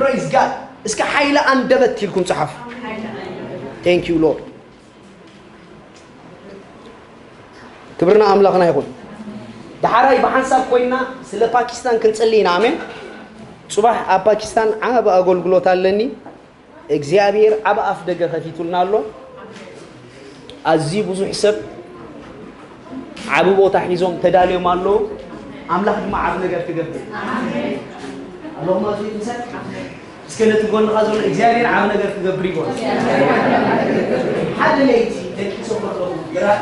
Praise God። እስከ ሓይለ ኣንደበት ኢልኩም ጸሓፉ። Thank you Lord። ክብርና ኣምላኽና ይኹን። ደሓራይ ብሓንሳብ ኮይና ስለ ፓኪስታን ክንጽሊ ኢና። ኣሜን። ጽባሕ ኣብ ፓኪስታን ዓቢ ኣገልግሎት ኣለኒ። እግዚኣብሔር ዓቢ ኣፍ ደገ ከፊቱልና ኣሎ። ኣዝዩ ብዙሕ ሰብ ዓቢ ቦታ ሒዞም ተዳልዮም ኣለዉ። ኣምላኽ ድማ ዓቢ ነገር ክገብር ኣለኹም። ኣዝዩ ምሳይ እስከ ነቲ ጎንኻ ዘሎ እግዚኣብሔር ዓቢ ነገር ክገብር ይበሎ። ሓደ ለይቲ ደቂሰ ከለኹ ብራእይ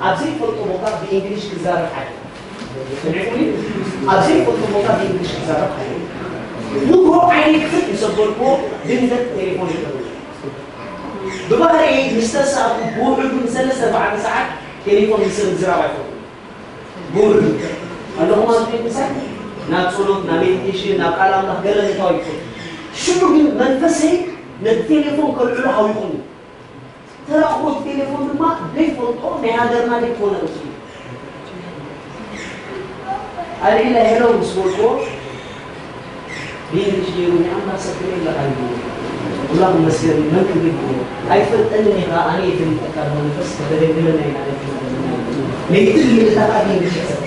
ኣብ ዘይፈልጦ ቦታ ብእንግሊሽ ክዛረብ ሓደ። ስምዕኩኒ፣ ኣብ ዘይፈልጦ ቦታ ብእንግሊሽ ክዛረብ ሓደ። ንግሆ ዓይነይ ክፍት ምስ ኣበልኩዎ ድንገት ቴሌፎን ይደውል። ብባህርየይ ምስ ተሳእኩ ብውሕዱ ንሰለስተ ኣርባዕተ ሰዓት ቴሌፎን ምስ ሰብ ምዝራብ ኣይፈቱን። ብውሕዱ ኣለኹም ኣብ ቤት ምሳይ ናብ ጸሎት፣ ናብ ሜዲቴሽን፣ ናብ ቃል ኣምላኽ ገለ ምእታው ኣይፈቱን። ሽዑ ግን መንፈሰይ ነቲ ቴሌፎን ከልዕሎ ሃዊኹኒ። ተራእኹ እቲ ቴሌፎን ድማ ዘይፈልጦ ናይ ሃገርና ዘይኮነ ርእሱ ኣልዒለ ሄሎ ምስ በልኩዎ ብእንግሊሽ ገይሩ ናይ ኣምላኽ ሰብ ከመይ ኣለኻ ኢሉ ኣምላኽ ይመስገን መን ክብል ኢሉ ኣይፈልጠንን ኢኻ ኣነ የፈልጠካ ብመንፈስ ከተገልግለና ኢና ደልትና ዘለና ኢሉ ለይቲ ብምልእታ ከዓ ብእንግሊሽ ይሕሰብ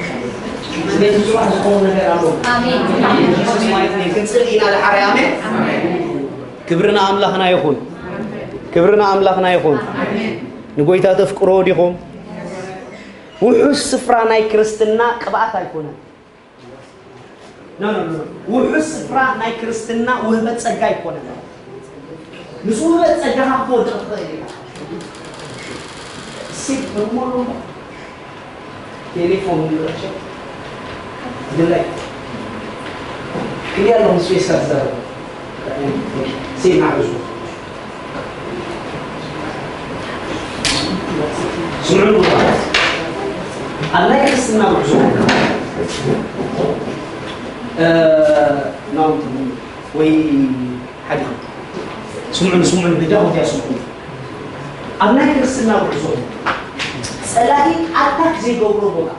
ስለዚ ጽባሕ ዝኾኑ ነገር ኣለዉ ኣሜን። Jesus mighty name ክንጽል ኢና ደሓር ኣሜን። ክብሪ ንኣምላኽና ይኹን። ክብሪ ንኣምላኽና ይኹን። ንጎይታ ተፍቅሮ ዲኹም? ውሑስ ስፍራ ናይ ክርስትና ቅብኣት ኣይኮነን። ኖ ኖ ኖ። ውሑስ ስፍራ ናይ ክርስትና ውህበት ጸጋ ኣይኮነን። ምስ ውህበት ጸጋኻ ክትወድቕ ትኽእል ኢኻ። ሴት በርሞሎ ቴሌፎን ንረሸ ድላይ ክልያ ኣለኹም ስፔስ ካብ ዝዛረቡ ሴት ናዕርሱ ስምዑ። ኣብ ናይ ክርስትና ጉዕዞ እ፣ ናውቲ ወይ ሓዲኹም ስምዑኒ፣ ስምዑኒ፣ በጃኹም እዚኣ ስምዑኒ። ኣብ ናይ ክርስትና ጉዕዞ ጸላኢ ኣታክ ዘይገብሮ ቦታ፣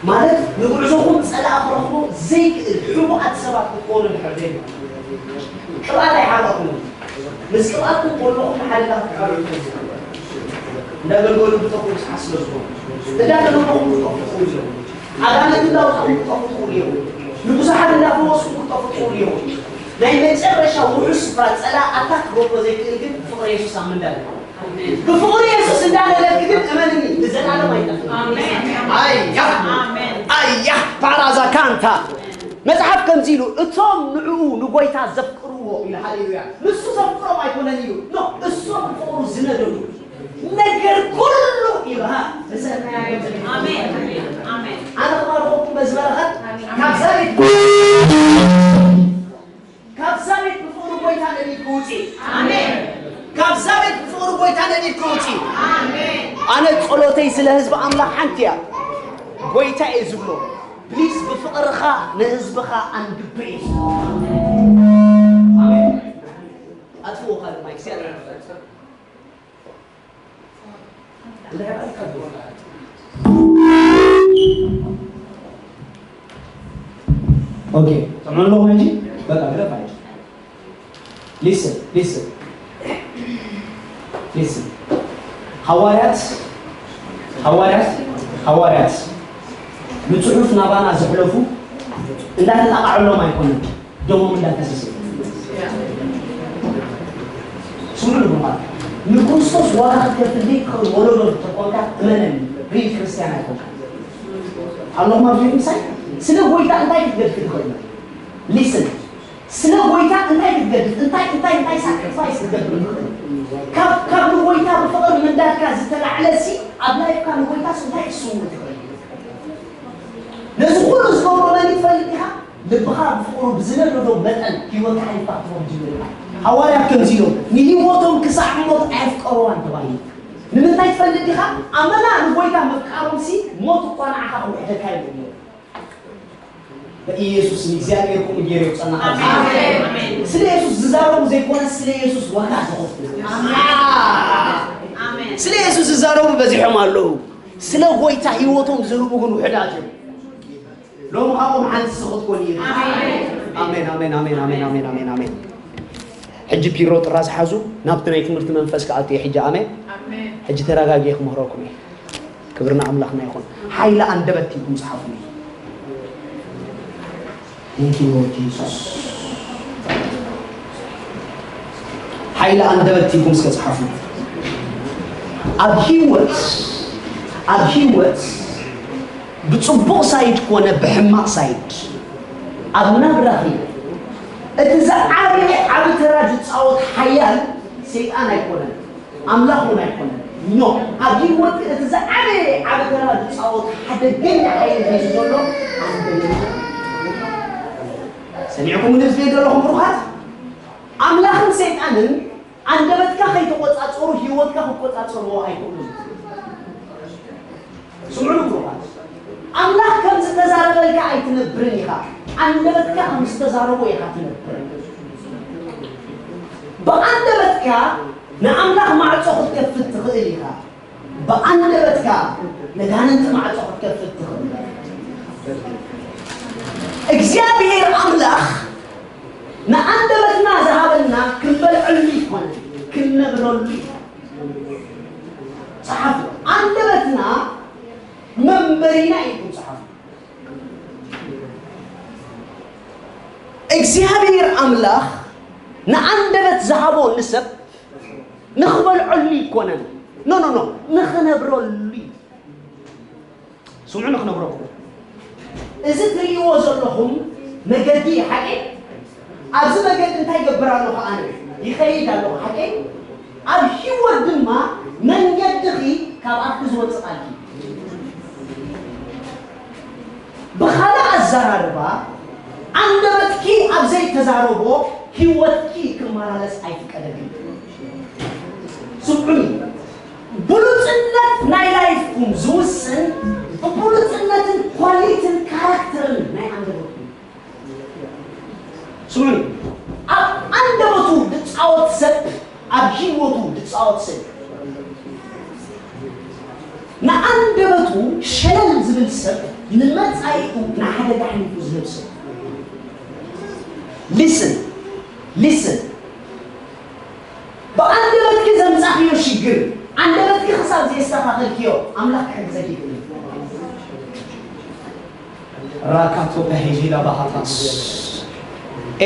ማለት ንጉዕዞኹም ጸላኢ ክረኽቦ ዘይክእል ሕቡኣት ሰባት ክትኮኑ ድሕር ዘይብሉ ቅብኣት ኣይሓርቐኩምን። ምስ ቅብኣትኩም ከለኹም ሓደጋ ክትቃለዑ ትኽእሉ። እንዳገልገሉ ብጠፍኡ ብዙሓት ስለ ዝኾኑ፣ እንዳገለገልኩም ክጠፍኡ ትኽእሉ እዮም። ኣጋንንቲ እንዳውጻኹም ክጠፍኡ ትኽእሉ እዮም። ንብዙሓት እንዳፈወስኩም ክጠፍኡ ትኽእሉ እዮም። ናይ መጨረሻ ውሑስ ስፍራ ጸላኢ ኣታክ ክገብሮ ዘይክእል ግን ፍቕሪ የሱስ ኣብ ምንዳድ እዩ። ብፍቕሪ የሱስ እንዳነደድክ ግን እመንኒ ንዘላለም ኣይጠፍእን። ኣሜን። ኣያ ኣሜን። ኣያ ፓራዛ ካንታ መጽሓፍ ከምዚ ኢሉ እቶም ንዕኡ ንጎይታ ዘፍቅርዎ ኢሉ ሃሌሉያ ንሱ ዘፍቅሮም ኣይኮነን ኢሉ ኖ እሶም ብፍቕሩ ዝነደዱ ነገር ኩሉ ይብሃ ተሰናዮም። ኣሜን። ኣሜን። ኣነ ክባርኸኩም በዚ በረኸት ካብዛ ቤት ካብዛ ቤት ብፍቕሩ ጎይታ ነዲድኪ ውፂ። ኣሜን። ካብዛ ቤት ብፍቕሩ ጎይታ ነዲድኪ ውፂ። ኣሜን። ኣነ ጸሎተይ ስለ ህዝቢ ኣምላኽ ሓንቲ እያ። ጎይታ እየ ዝብሎ ፕሊዝ ብፍቕርኻ ንህዝብኻ ኣንግብር እየ። ኣሜን። ኣጥፍኡ ካልእ ማይክ እግዚኣብሔር ይመስገን። ኦኬ፣ ሰምዑ ኣለኹም ሕጂ? በቃ ግደፍ ኣይደል? ሊስን፣ ሊስን፣ ሊስን። ሃዋርያት፣ ሃዋርያት፣ ሃዋርያት ንጽሑፍ ናባና ዘሕለፉ እንዳተጣቃዕሎም ኣይኮነን። ደሞም እንዳፈሰሰ ስምዑ ንብሩኻት ንክርስቶስ ዋጋ ክትከፍል ዘይትኽእል ወለዶ እንተኮንካ እመነኒ ሪል ክርስትያን ኣይኮንካ ኣለኹም ኣብዚ ምሳይ ስለ ጎይታ እንታይ ክትገድፍ ትኽእል ሊስን ስለ ጎይታ እንታይ ክትገድፍ እንታይ እንታይ እንታይ ሳክሪፋይስ ክትገብር ትኽእል ካብ ካብ ንጎይታ ብፍቕሪ ምንዳድካ ዝተላዕለ ሲ ኣብ ላይፍካ ንጎይታ እንታይ ክትስውእ ትኽእል ነዚ ኩሉ ዝገብሮ መን ትፈልጥ ኢኻ ልብኻ ብፍቕሩ ብዝነደዶ መጠን ህይወትካ ይፋትዎም ጅምር ኢኻ። ሃዋርያት ከምዚ ኢሎም ንህይወቶም ክሳዕ ሞት ኣየፍቀርዋን ተባሂሉ። ንምንታይ ትፈልጥ ዲኻ? ኣመና ንጎይታ ምፍቃሮምሲ ሞት እኳ ንዓኻ ክውሕደካ እዩ ኢሎም። በኢየሱስ እግዚኣብሔር ከምኡ ገይሩ የውፀና ካብ ስለ የሱስ ዝዛረቡ ዘይኮነ ስለ የሱስ ዋጋ ዝኸፍሉ ስለ የሱስ ዝዛረቡ በዚሖም ኣለዉ። ስለ ጎይታ ህይወቶም ዝህቡ ግን ውሕዳት እዮም። ሎሚ ካብኦም ሓንቲ ስኽት ኮን እየ ኣሜን፣ ኣሜን፣ ኣሜን፣ ኣሜን፣ ኣሜን፣ ኣሜን፣ ኣሜን። ሕጂ ቢሮ ጥራዝ ሓዙ፣ ናብቲ ናይ ትምህርቲ መንፈስ ክኣቱ እየ ሕጂ። ኣሜን። ሕጂ ተረጋጊየ ክምህረኩም እየ። ክብሪ ንኣምላኽና ይኹን። ሓይሊ ኣንደበት ኢልኩም ጸሓፉ። Thank you, Lord Jesus። ሓይሊ ኣንደበት ኢልኩም እስከ ጸሓፉ። ኣብ ህይወት፣ ኣብ ህይወት ብጽቡቕ ሳይድ ኮነ ብሕማቕ ሳይድ ኣብ ናብራኺ እቲ ዝዓበየ ዓቢ ተራ ዝጻወት ሓያል ሰይጣን ኣይኮነን፣ ኣምላኽ እውን ኣይኮነን። ኖ፣ ኣብ ህይወት እቲ ዝዓበየ ዓቢ ተራ ዝጻወት ሓደገኛ ሓይሊ ሒዙ ዘሎ ኣንደበት። ሰሚዕኩም ንዝብል ዘለኹም ብሩኻት፣ ኣምላኽን ሰይጣንን ኣንደበትካ ከይተቆጻጸሩ ህይወትካ ክቆጻጸርዎ ኣይክእሉን። ስምዑ ብሩኻት፣ ኣምላኽ ከም ዝተዛረበልካ ኣይትነብርን ኢኻ። ኣንደበትካ ከም ዝተዛረቦ ኢኻ ትነብር። ብኣንደበትካ ንኣምላኽ ማዕጾ ክትከፍት ትኽእል ኢኻ። ብኣንደበትካ ነጋንንቲ ማዕጾ ክትከፍት ትኽእል። እግዚኣብሔር ኣምላኽ ንኣንደበትና ዝሃበና ክንበልዐሉ ይኮነ፣ ክንነብረሉ እዩ። ጸሓፉ። ኣንደበትና መንበሪና ኢልኩም ጸሓፉ። እግዚኣብሔር ኣምላኽ ንኣንደበት ዝሃቦ ንሰብ ንኽበልዐሉ ይኮነን። ኖ፣ ኖ፣ ኖ፣ ንኽነብረሉ እዩ። ስምዑ፣ ንኽነግረኩም። እዚ ትርእይዎ ዘለኹም መገዲ ሓቂ፣ ኣብዚ መገዲ እንታይ ይገብር ኣለኹ ኣነ? ይኸይድ ኣለኹ ሓቂ። ኣብ ህይወት ድማ መንገድኺ ካብ ኣፍኪ ዝወጽእ ቃልኪ። ብኻልእ ኣዘራርባ፣ ኣንደበትኪ ኣብ ዘይተዛረቦ ህይወትኪ ክመላለስ ኣይፍቀደልኪ። ስምዑኒ፣ ብሉጽነት ናይ ላይፍኩም ዝውስን ብብሉጽነትን ኳሊትን ካራክተርን ናይ ኣንደበትኩም። ስምዑኒ፣ ኣብ ኣንደበቱ ዝጻወት ሰብ ኣብ ህይወቱ ዝጻወት ሰብ፣ ንኣንደበቱ ሸለል ዝብል ሰብ ንመጻኢኡ ንሓደጋ ኣሕሊፉ ዝህብ ሰብ። ሊስን፣ ሊስን። ብኣንደበትኪ ዘምጻኽዮ ሽግር፣ ኣንደበትኪ ክሳብ ዘየስተኻኸልክዮ ኣምላኽ ክሕግዘኪ ይኽእል እዩ። ራካቶ በሄጂላ ባሃታስ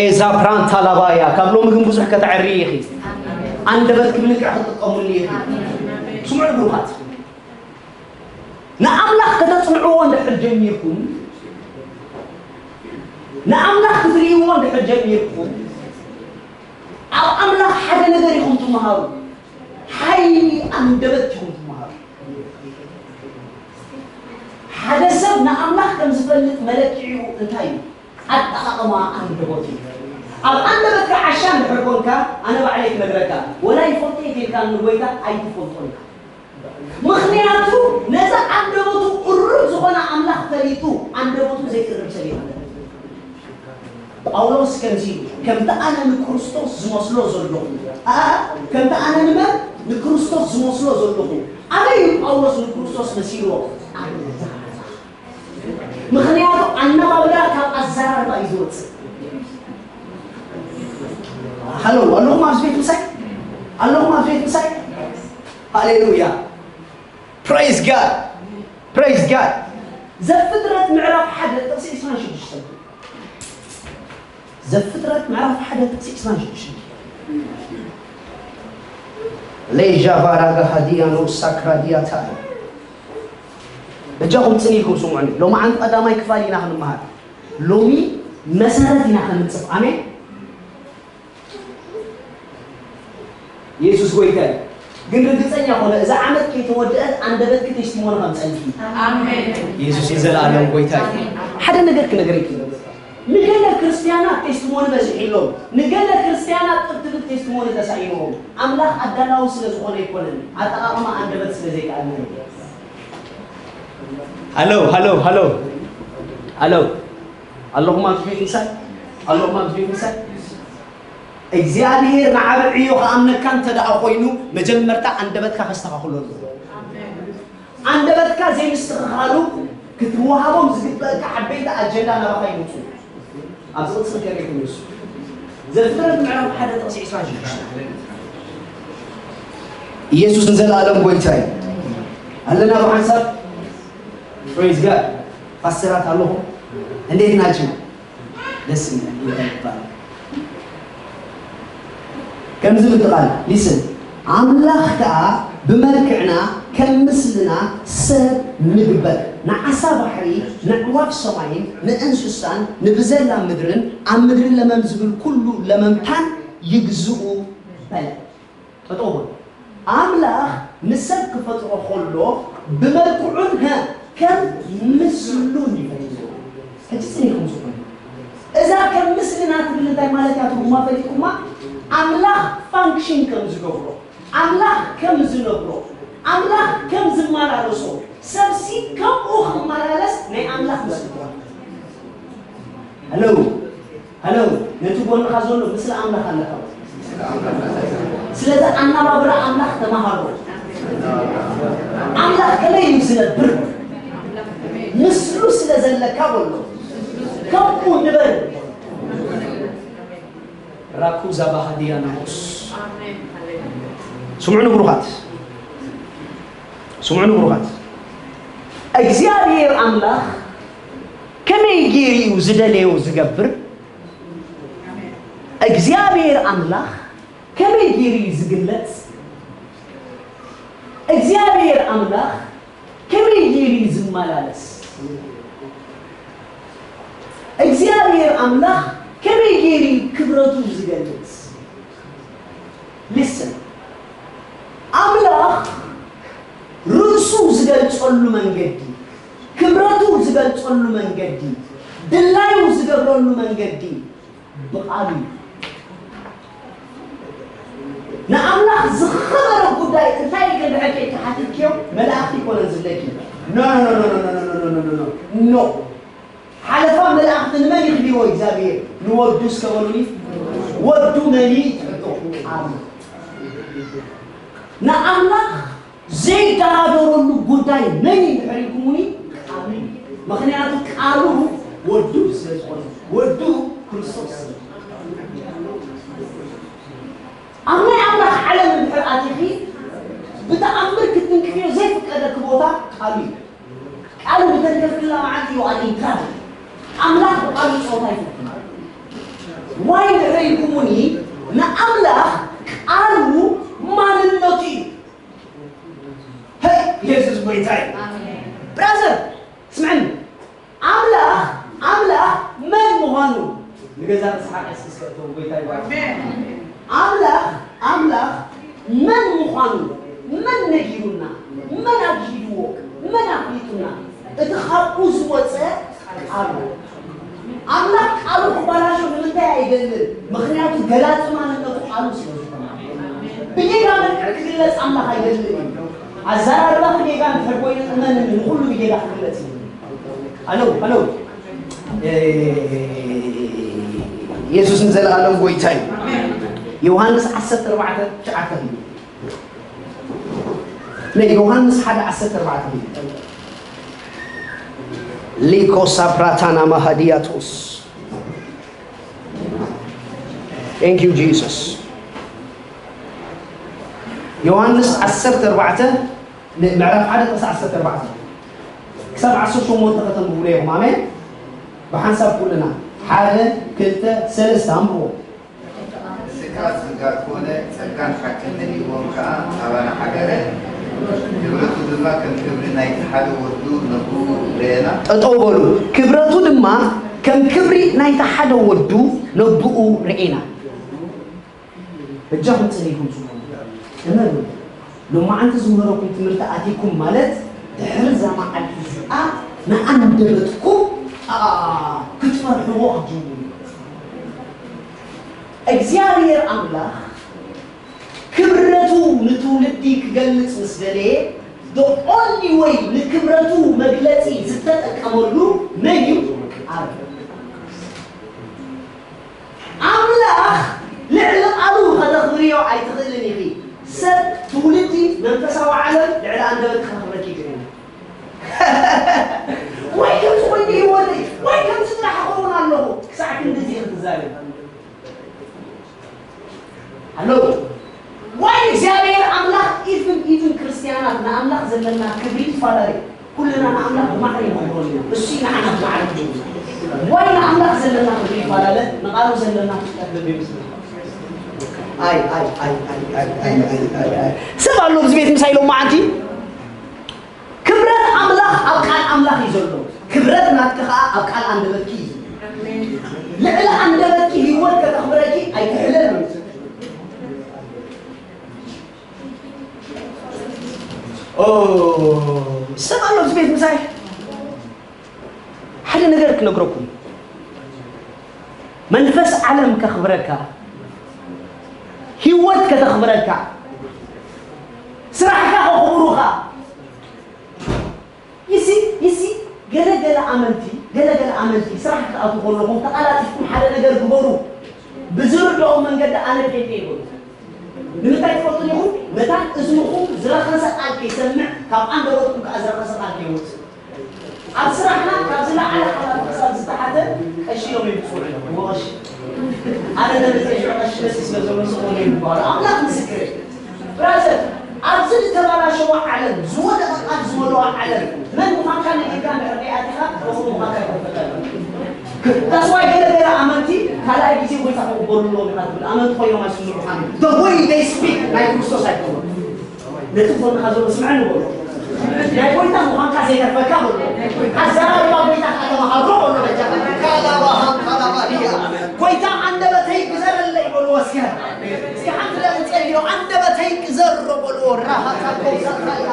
ኤዛ ፕራንታ ላባያ። ካብ ሎሚ ግን ብዙሕ ከተዕሪ ኢኺ። ኣንደበትኪ ብልክዕ ክትጥቀሙሉ ኢኺ። ስምዑ ብሩኻት፣ ንኣምላኽ ከተጽንዕዎ እንድሕር ጀሚርኩም፣ ንኣምላኽ ክትርእይዎ እንድሕር ጀሚርኩም፣ ኣብ ኣምላኽ ሓደ ነገር ኢኹም ትመሃሩ። ሓይሊ ኣንደበት ኢኹም ትመሃሩ። ሓደ ሰብ ንኣምላኽ ከም ዝፈልጥ መለክዒኡ እንታይ እዩ? ኣጠቓቕማ ኣንደበቱ እዩ። ኣብ ኣንደበትካ ዓሻ እንድሕር ኮንካ፣ ኣነ ባዕለይ ክነግረካ፣ ወላ ይፈልጦ እየ ኢልካ ንጎይታ ኣይትፈልጦን ኢኻ። ምኽንያቱ ነዚ ኣንደበቱ ቅሩብ ዝኾነ ኣምላኽ ፈሊጡ ኣንደበቱ ዘይቅርብ ሰብ የለን። ጳውሎስ ከምዚ ኢሉ፣ "ከምቲ ኣነ ንክርስቶስ ዝመስሎ ዘለኹ፣ ኣኣ፣ ከምቲ ኣነ ንመን ንክርስቶስ ዝመስሎ ዘለኹ፣ ኣበይ እዩ ጳውሎስ ንክርስቶስ መሲልዎ? ኣብ ገዛ ገዛ." ምኽንያቱ ኣነባብራ ካብ ኣዘራርባ እዩ ዝወጽእ። ሃሎ፣ ኣለኹም ኣብዚ ቤት ምሳይ? ኣለኹም ኣብዚ ቤት ምሳይ? ሃሌሉያ። Praise God። Praise God። ዘፍጥረት ምዕራፍ ሓደ ጥቕሲ ዕስራን ሽዱሽተን። ዘፍጥረት ምዕራፍ ሓደ ጥቕሲ ዕስራን ሽዱሽተን። ሌጃ ባራጋ ሃዲያኖ ሳክራዲያታ። በጃኹም ጽን ኢልኩም ስምዑኒ። ሎማዓንቲ ቀዳማይ ክፋል ኢና ክንመሃር። ሎሚ መሰረት ኢና ክንጽፍ። ኣሜን። የሱስ ጎይታ እዩ። ግን ርግጸኛ ኮነ፣ እዛ ዓመት ከይተወደአት ኣንደበትኪ ቴስቲሞኒ ከም ጸንሒ። ኣሜን። የሱስ ንዘለኣለም ጎይታ እዩ። ኣሜን። ሓደ ነገር ክነግረኪ። ንገለ ክርስትያናት ቴስቲሞኒ በዚሕሎም፣ ንገለ ክርስትያናት ጥብ ትብል ቴስቲሞኒ ተሳኢንዎም። ኣምላኽ ኣዳላዊ ስለ ዝኾነ ኣይኮነን፣ ኣጠቓቕማ ኣንደበት ስለ ዘይከኣልና እዩ። ሃሎ፣ ሃሎ፣ ሃሎ። ሃሎ። ኣለኹም ኣብዚ ቤት ምሳይ? ኣለኹም ኣብዚ ቤት ምሳይ? እግዚኣብሔር ንዓቢ ዕዮ ክኣምነካ እንተ ደኣ ኮይኑ፣ መጀመርታ ኣንደበትካ ከስተኻኽሎ ኣለዎ። ኣንደበትካ ዘይምስትኽኻሉ፣ ክትወሃቦም ዝግበእካ ዓበይቲ ኣጀንዳ ናባኻ ይመጹ። ኣብዚ ቅጽል ከመይ ኮይኑ ንሱ ዘፍጥረት ምዕራፍ ሓደ ጥቕሲ ዕስራን ሽዱሽተን። ኢየሱስ ንዘለኣለም ጎይታ እዩ። ኣለና ብሓንሳብ? Praise God። ፓስተራት ኣለኹም? እንዴት ናችሁ? ደስ ይላል። ጌታ ይባረክ። ከምዚ ምትቓል፣ ሊስን፣ ኣምላኽ ከኣ ብመልክዕና ከም ምስልና ሰብ ንግበር፣ ንዓሳ ባሕሪ፣ ነዕዋፍ ሰማይን ንእንስሳን ንብዘላ ምድርን ኣብ ምድሪ ለመም ዝብል ኩሉ ለመምታን ይግዝኡ በለ። ጠጠው በሉ። ኣምላኽ ንሰብ ክፈጥሮ ከሎ ብመልክዑን ሀ ከም ምስሉን ይፈጥሮ። ሕጂ ጽኒዕኩም ዝኾነ እዛ ከም ምስልና ትብል እንታይ ማለት እያ? ትርጉማ ፈሊጥኩማ? ኣምላኽ ፋንክሽን ከም ዝገብሮ፣ ኣምላኽ ከም ዝነብሮ፣ ኣምላኽ ከም ዝመላለሶ፣ ሰብሲ ከምኡ ክመላለስ ናይ ኣምላኽ ምስሊ ትኾን። ሄሎ፣ ሄሎ፣ ነቲ ጎንኻ ዘሎ ምስለ ኣምላኽ ኣለካ። ስለዚ ኣነባብራ ኣምላኽ ተመሃሮ። ኣምላኽ ከመይ እዩ ዝነብር? ምስሉ ስለ ዘለካ በሎ። ከምኡ ንበር። ራኩዛ ባህዲያ ናሙስ። ስምዑ ንብሩኻት፣ ስምዑ ንብሩኻት። እግዚኣብሔር ኣምላኽ ከመይ ገይሩ እዩ ዝደለዮ ዝገብር? እግዚኣብሔር ኣምላኽ ከመይ ገይሩ እዩ ዝግለጽ? እግዚኣብሔር ኣምላኽ ከመይ ገይሩ እዩ ዝመላለስ? እግዚኣብሔር ኣምላኽ ከመይ ገይሩ እዩ ክብረቱ ዝገልጽ? Listen፣ ኣምላኽ ርእሱ ዝገልጸሉ መንገዲ፣ ክብረቱ ዝገልጸሉ መንገዲ፣ ድላዩ ዝገብረሉ መንገዲ ብቓሉ እዩ። ንኣምላኽ ዝኸበረ ጉዳይ እንታይ እዩ ክንድሕር ተሓቲትክዮ? መላእኽቲ ይኮነን ዝብለኪ። ኖ፣ ኖ፣ ኖ፣ ኖ። ሓለፋ መላእኽቲ ንመን ይኽልዎ እግዚኣብሔር? ንወዱ እስከ በሉኒ። ወዱ መን እዩ? ትሕቶ ቃሉ። ንኣምላኽ ዘይደራደረሉ ጉዳይ መን እዩ እንድሕር ኢልኩሙኒ? ቃሉ። ምኽንያቱ ቃሉ ወዱ ስለ ዝኾነ፣ ወዱ ክርስቶስ ስለ ዝኾነ። ኣብ ናይ ኣምላኽ ዓለም እንድሕር ኣቲኺ ብተኣምር ክትንቅፍዮ ዘይፍቀደኪ ቦታ ቃሉ እዩ። ቃሉ ብተንከፍክላ መዓልቲ you are in trouble። ኣምላኽ ብቃሉ ጸወታ ይፈትን። ዋይ እንድሕር ኢልኩሙኒ ንኣምላኽ ቃሉ ማንነቱ እዩ። ሄይ የሱስ ጎይታ እዩ። ብራዘር ስምዕኒ፣ ኣምላኽ ኣምላኽ መን ምዃኑ ንገዛ ንስሓቅ እስኪ እስከ እቶም ጎይታ ይባርክ። ኣምላኽ ኣምላኽ መን ምዃኑ መን ነጊሩና? መን ኣግሂድዎ? መን ኣፍሊጡና? እቲ ካብኡ ዝወፀ ቃሉ። ኣምላኽ ቃሉ ክባላሾ ንምንታይ ኣይደልን? ምኽንያቱ ገላፂ ማንነቱ ቃሉ ስለ ዝኾነ። ብጌጋ መልክዕ ክግለፅ ኣምላኽ ኣይደልን እዩ። ኣዘራርባኺ ጌጋ እንድሕር ኮይኑ እመንኒ፣ ንኹሉ ብጌጋ ክግለፅ እዩ። ኣሎ ኣሎ። የሱስ ንዘለኣለም ጎይታ እዩ። ዮሃንስ ዓሰርተ ኣርባዕተ ትሽዓተ እዩ። ናይ ዮሃንስ ሓደ ዓሰርተ ኣርባዕተ እዩ። ሊኮ ሳፕራታና ማሃዲያቶስ። Thank you Jesus። ዮሃንስ ዓሰርተ ኣርባዕተ፣ ምዕራፍ ሓደ ጥቕሲ ዓሰርተ ኣርባዕተ ክሳብ ዓሰርተ ሸሞንተ ከተንብቡለይ ኢኹም። ኣሜን። ብሓንሳብ ኩልና ሓደ፣ ክልተ፣ ሰለስተ ኣንብቦ። ንስኻ ስጋ ኮነ፣ ጸጋን ሓቅን ነቢዎም ከኣ ኣባና ሓደረ። ክብረቱ ድማ ከም ክብሪ ናይቲ ሓደ ወዱ ነብኡ ርኤና። ጠጠው በሉ። ክብረቱ ድማ ከም ክብሪ ናይቲ ሓደ ወዱ ነብኡ ርኤና። በጃኹም ጽሊኹም ጽምኡ። እመኑ። ሎማዓንቲ ዝምህረኩም ትምህርቲ ኣቲኩም ማለት ድሕሪ እዛ መዓልቲ እዚኣ ንኣንደበትኩም፣ ኣ፣ ክትፈርሕዎ ክትጅምሩ። እግዚኣብሔር ኣምላኽ ክብረቱ ንትውልዲ ክገልጽ ምስ ደለየ፣ the only way ንክብረቱ መግለጺ ዝተጠቀመሉ መን እዩ? ቃል። ኣምላኽ ልዕሊ ቃሉ ከተኽብርዮ ኣይትኽእልን ኢኺ። ሰብ፣ ትውልዲ፣ መንፈሳዊ ዓለም ልዕሊ ኣንደበት ከኽብረኪ ይኽእል። ወይ ከምዚ ኮይኑ ይወደይ፣ ወይ ከምዚ ጥራሕ ክኸውን ኣለኹ። ክሳዕ ክንዲ ኣሎ ወይ እግዚኣብሔር ኣምላኽ? ኢቭን ኢቭን ክርስትያናት ንኣምላኽ ዘለና ክብሪ ይፈላለዩ። ኩልና ንኣምላኽ ብማዕረ ይመልኮ። እሱ ንዓና ብማዕረ ወይ ንኣምላኽ ዘለና ክብሪ ይፈላለ፣ ንቓሉ ዘለና ፍልጠት በበይመስል። ኣይ ኣይ ኣይ ኣይ ኣይ ኣይ ኣይ ኣይ ኣይ ኣይ። ሰብ ኣሎ ኣብዚ ቤት ምሳይ ሎማዓንቲ ክብረት ኣምላኽ ኣብ ቃል ኣምላኽ እዩ ዘሎ። ክብረት ናትኪ ኸዓ ኣብ ቃል ኣንደበትኪ እዩ ዘሎ። ልዕሊ ኣንደበትኪ ህይወት ከተኽብረኪ ኣይትሕለል። ኦ፣ ሰብ ኣሎ ኣብዚ ቤት ምሳይ ሓደ ነገር ክነግረኩም። መንፈስ ዓለም ከኽብረካ፣ ህይወት ከተኽብረካ፣ ስራሕካ ከኽብሩኻ። ይሲ ይሲ ገለ ገለ ኣመንቲ፣ ገለ ገለ ኣመንቲ ስራሕ ክትኣትዉ ከለኹም ተቓላጢፍኩም ሓደ ነገር ግበሩ። ብዝርድኦም መንገዲ ኣነ ጴንጤ ይበሉ። ንምንታይ ትፈልጡ ዲኹም? መታን እዝንኹም ዝረኸሰ ቃል ከይሰምዕ፣ ካብ ኣንደበትኩም ከኣ ዝረኸሰ ቃል ከይወጽእ። ኣብ ስራሕና ካብ ዝለዓለ ሓላፊ ክሳብ ዝተሓተ ቀሺ እዮም ይብፅዑ። ወቐሺ ኣነ ደረጃ ሽዑ ቀሺ መሲ ስለ ዘሎ ስቕ በሉ ይበሃሉ። ኣምላኽ ምስክረይ። ብራዘር፣ ኣብዚ ዝተበላሸወ ዓለም፣ ዝወደቐ ቃል ዝመልኦ ዓለም፣ መን ምዃንካ ነጊርካ እንድሕር ደይኣቲኻ፣ ከምኡ ምዃንካ ይፈልጠካ። That's why ገለ ገለ ኣመንቲ ካልኣይ ግዜ ጎይታ ክቕበሉ ኣለዎም ኢኻ ትብል። ኣመንቲ ኮይኖም ኣይስምዑኻን እዮም። The way they speak ናይ ክርስቶስ ኣይኮኑን። ነቲ ጎንኻ ዘሎ ስምዐኒ በሎ። ናይ ጎይታ ምዃንካ ዘይተርፈካ በሎ። ኣዘራርባ ጎይታ ከኣ ተመሃሮ በሎ። በጃኻ ካላባሃም ካላባህያ። ጎይታ ኣንደበተይ ግዘረለይ በልዎ እስከ። እስኪ ሓንቲ ደቂቕ ጸልዮ፣ ኣንደበተይ ግዘሮ በልዎ። ራሃታ ኮሳታያ።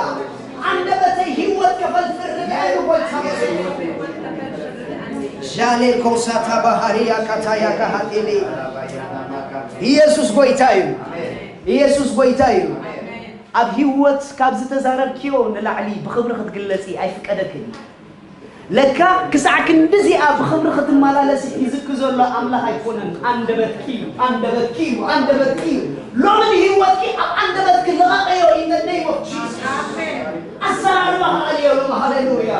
ኣንደበተይ ህይወት ከፈልፍል ርድኣዩ ጎይታ። ሻሌ ኮሳታ ባህርያ ካታያ ካሃቴሌ። ኢየሱስ ጎይታ እዩ። ኢየሱስ ጎይታ እዩ። ኣብ ህይወት ካብ ዝተዛረብክዮ ንላዕሊ ብኽብሪ ክትግለጺ ኣይፍቀደክን። ለካ ክሳዕ ክንድዚኣ ብኽብሪ ክትመላለሲ ሒዝኪ ዘሎ ኣምላኽ ኣይኮነን፣ ኣንደበትኪ እዩ፣ ኣንደበትኪ እዩ፣ ኣንደበትኪ እዩ። ሎሚ ንህይወትኪ ኣብ ኣንደበትኪ ልቐቐዮ in the name of Jesus። ኣዘራርባ ክኣልዮ ሎሚ። ሃሌሉያ።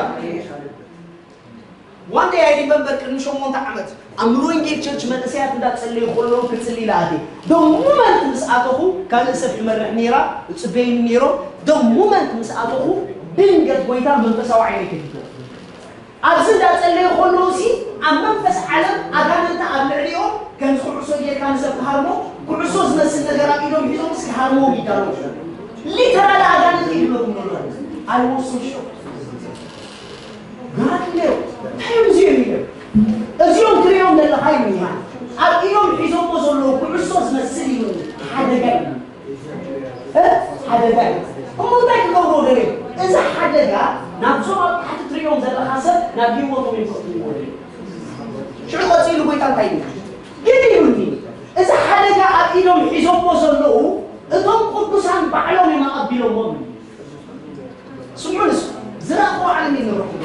One day I remember ቅድሚ ሸሞንተ ዓመት ኣብ ሙሉ ወንጌል ቸርች መንእሰያት እንዳጸለዩ ከለዉ ክጽሊ ኢለ ኣትየ። The moment ምስ ኣተኹ ካልእ ሰብ ትመርሕ ነይራ፣ እጽበይኒ ነይሮም። The moment ምስ ኣተኹ ድንገት ጎይታ መንፈሳዊ ዓይነይ ከፊትዎ። ኣብዚ እንዳጸለዩ ከለዉ ሲ ኣብ መንፈስ ዓለም ኣጋንንቲ ኣብ ልዕሊኦም ከምዚ ኩዕሶ ጌርካ ንሰብ ክሃርሞ፣ ኩዕሶ ዝመስል ነገር ኣብ ኢዶም ሒዞም እስኪ ሃርምዎም ይዳለዉ። ሊተራሊ ኣጋንንቲ ይብለኩም ነይሮም። I was so shocked። ግራት እንድዮም። እንታይ እዮም እዚኦም ኢሎም? እዚኦም ትሪኦም ዘለኻ ኢሉኒ። ኣብ ኢዶም ሒዞሞ ዘለዉ ኩዕሶ ዝመስል ኢሉኒ። ሓደጋ እዩ። እ? ሓደጋ እዩ። እሞ እንታይ ክገብሩ ደልዮም? እዚ ሓደጋ ናብዞም ኣብ ታሕቲ ትሪኦም ዘለኻ ሰብ ናብ ህይወቶም እዮም ከእትውዎ ደልዮም። ሽዑ ቀጺሉ ጎይታ እንታይ ኢሉ? ግን ኢሉኒ፣ እዚ ሓደጋ ኣብ ኢዶም ሒዞሞ ዘለዉ እቶም ቅዱሳን ባዕሎም እዮም ኣቐቢሎሞም ኢሉ። ስምዑ ንስ-፣ ዝረኣኹዎ ዓለም እዩ ዝረኽቡ።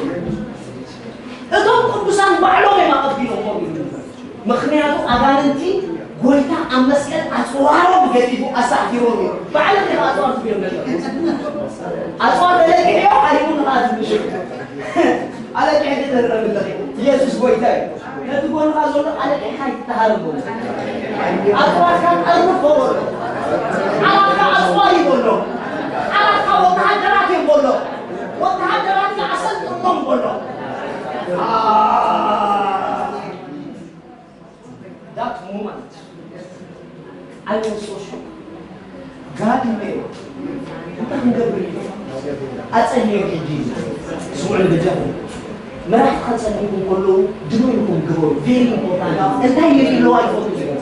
እቶም ቅዱሳን ባዕሎም እዮም ኣቐቢሎሞም ኢሉ። ምኽንያቱ ኣጋንንቲ ጎይታ ኣብ መስቀል ኣጽዋሮም ገዲፉ ኣሳዕቲሮም እዮም። ባዕሎም እዮም ኣጽዋር ትብዮም ነበር። ኣጽዋር ተለቂሕዮ ሓሪሙ ንኻኣ ትብልሽ። ኣለቂሕኪ ተረምለኺ። ኢየሱስ ጎይታ እዩ። ነቲ ጎንኻ ዘሎ ኣለቂሕካ ይተሃረም በሎ። ኣጽዋርካ ቀርንፎ በሎ። ዓራትካ ኣጽዋር እዩ በሎ። ዓራትካ ወተሃደራት እዮም በሎ። ወተሃደራትካ ኣሰልጥኖም በሎ። አ-፣ that moment I was so shocked. God እዩ ነይሩ። እንታይ ክንገብር እዩ? ኣጸልዮም ሕጂ። ስምዑኒ በጃኹም። መራሕቲ ከጸልዩኩም ከለዉ ድሮ ኢልኩም ግበሩ። Very important። እንታይ ይርኢ ኣለዋ ይፈልጡ እዮም።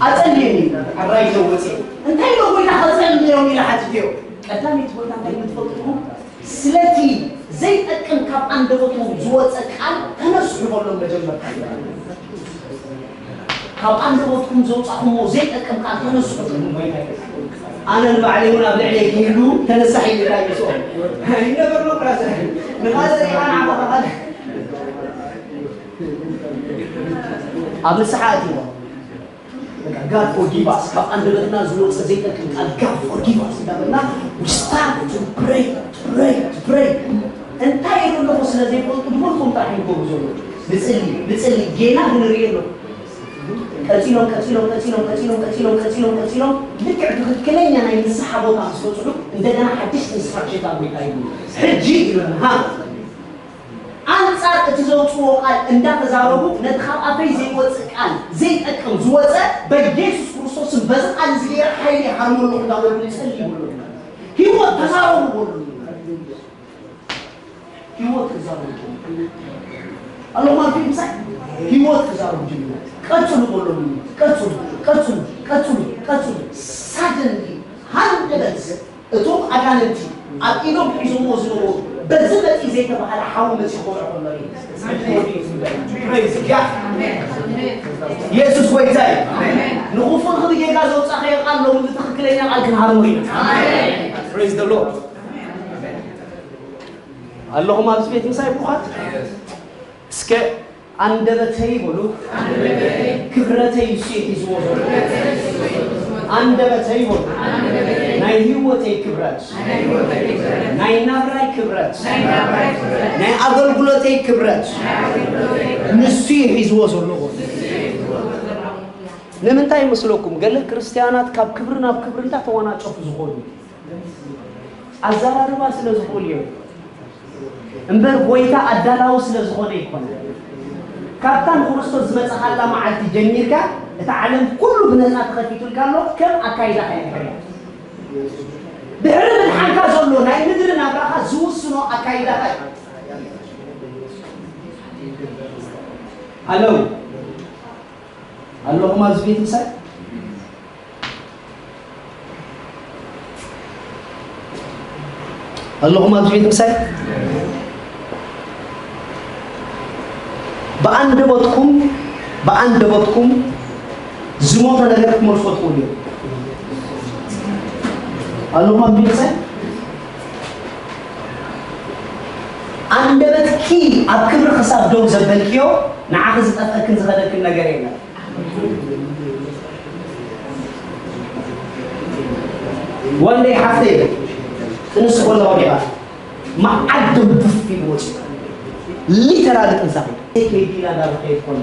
ኣጸልዮም እዩ። ኣራይ ኢሎ ወጺኡ። እንታይ ኢሎ ጎይታ ከጸልዮም ኢለ ሓቲተዮ። ቀዳመይቲ ጎይታ እንታይ ኢሉ ትፈልጡ ኢኹም? ስለቲ ዘይጠቅም ካብ ኣንደበቶም ዝወጸ ቃል ተነስሑ በሎም መጀመርታ። ካብ ኣንደበትኩም ዘውጻኹሞ ዘይጠቅም ቃል ተነስሑ ትብሉ ወይ እንታይ? ኣነ ንባዕለይ እውን ኣብ ልዕለይ ክህሉ ተነሳሒ ኢለ ዳይሶ። ይነበር ነው ብራዘር። ንኻዘር ኢኻ ንዓኻ ኻል-፣ ኣብ ንስሓ ኣትዎ። በቃ፣ God forgive us። ካብ ኣንደበትና ዝወጸ ዘይጠቅም ቃል God forgive us እንዳበልና we start to pray, to pray, to pray። እንታይ ኢሉ ኣለኹ ስለ ዘይፈልጡ ድሞልኩም ጥራሕ ይገብሩ ዘለዉ። ንጽሊ፣ ንጽሊ፣ ጌና ክንርኢ ኣለኹ። ቀጺሎም ቀጺሎም ቀጺሎም ቀጺሎም ቀጺሎም ቀጺሎም ቀጺሎም ልክዕ ትኽክለኛ ናይ ንስሓ ቦታ ምስ በጽሑ፣ እንደገና ሓድሽ ኢንስትራክሽን ካብ ጎይታ ይብሉ። ሕጂ ይብለና፣ ሃ፣ ኣንጻር እቲ ዘውጽዎ ቃል እንዳተዛረቡ፣ ነቲ ካብ ኣፈይ ዘይወጽእ ቃል ዘይጠቅም ዝወጸ፣ በኢየሱስ ክርስቶስን በዚ ቃል እዚ ገይረ ሓይሊ ይሃርሞ ኣለኹ እንዳበሉ ይጸልዩ ይብሉ። ህይወት ተዛረቡ በሉ። ህይወት ክዛረቡ ኣለኹም። ኣብ ፊት ምሳይ ህይወት ክዛረቡ ጀሚሩ። ቀጽሉ በሎም። ቀጽሉ፣ ቀጽሉ፣ ቀጽሉ፣ ቀጽሉ። ሳደንሊ ሃንደበት እቶም ኣጋንንቲ ኣብ ኢዶም ሒዞሞ ዝነበሩ በዚ መጺ ዘይተባህለ ሓዊ መጺ ክወርዖ ከሎ እዩ። Praise God። ኢየሱስ ጎይታ እዩ። ንኽፉእ ንኽብጌጋ ዘውጻእኸዮ ቃል ሎሚ ብትኽክለኛ ቃል ክንሃርሞ ኢና። Praise the Lord። ኣለኹም ኣብዚ ቤት ምሳይ ብሩኻት? እስከ ኣንደበተይ በሉ፣ ክብረተይ እሱ እዩ ሒዝዎ ዘሎ። ኣንደበተይ በሉ፣ ናይ ህይወተይ ክብረት፣ ናይ ናብራይ ክብረት፣ ናይ ኣገልግሎተይ ክብረት ንሱ እዩ ሒዝዎ ዘሎ በሉ። ንምንታይ ይመስለኩም? ገለ ክርስትያናት ካብ ክብሪ ናብ ክብሪ እንዳተወናጨፉ ዝኾኑ ኣዘራርባ ስለ ዝኽእሉ እዮም። እምበር ጎይታ ኣዳላዊ ስለ ዝኾነ ኣይኮነን። ካብታ ንክርስቶስ ዝመጻኻላ መዓልቲ ጀሚርካ፣ እቲ ዓለም ኩሉ ብነጻ ተኸፊቱልካ ኣሎ፣ ከም ኣካይዳኻ እያ ትሕረያ። ድሕሪ ምድሓንካ ዘሎ ናይ ምድሪ ናብራኻ ዝውስኖ ኣካይዳኻ እዩ። ሃሎ፣ ኣለኹም ኣብዚ ቤት ምሳይ? ኣለኹም ኣብዚ ቤት ምሳይ? ብኣንደበትኩም፣ ብኣንደበትኩም ዝሞተ ነገር ክትመልሶ ትኽእሉ እዮም። ኣለኹም ኣብዚ ቤት ምሳይ? ኣንደበትኪ ኣብ ክብሪ ክሳብ ደው ዘበልክዮ፣ ንዓኺ ዝጠፍአክን ዝኸደክን ነገር የለን። ወንደይ ሓፍተይ፣ ጥንሲ ኮላ ወዲቓ፣ መዓት ደም ዱፍ ኢሉ ወፂኡ። ሊተራሊ ጥንሳ ከይዱ። ከይዲ ኢላ እንዳበኸየት ኮላ፣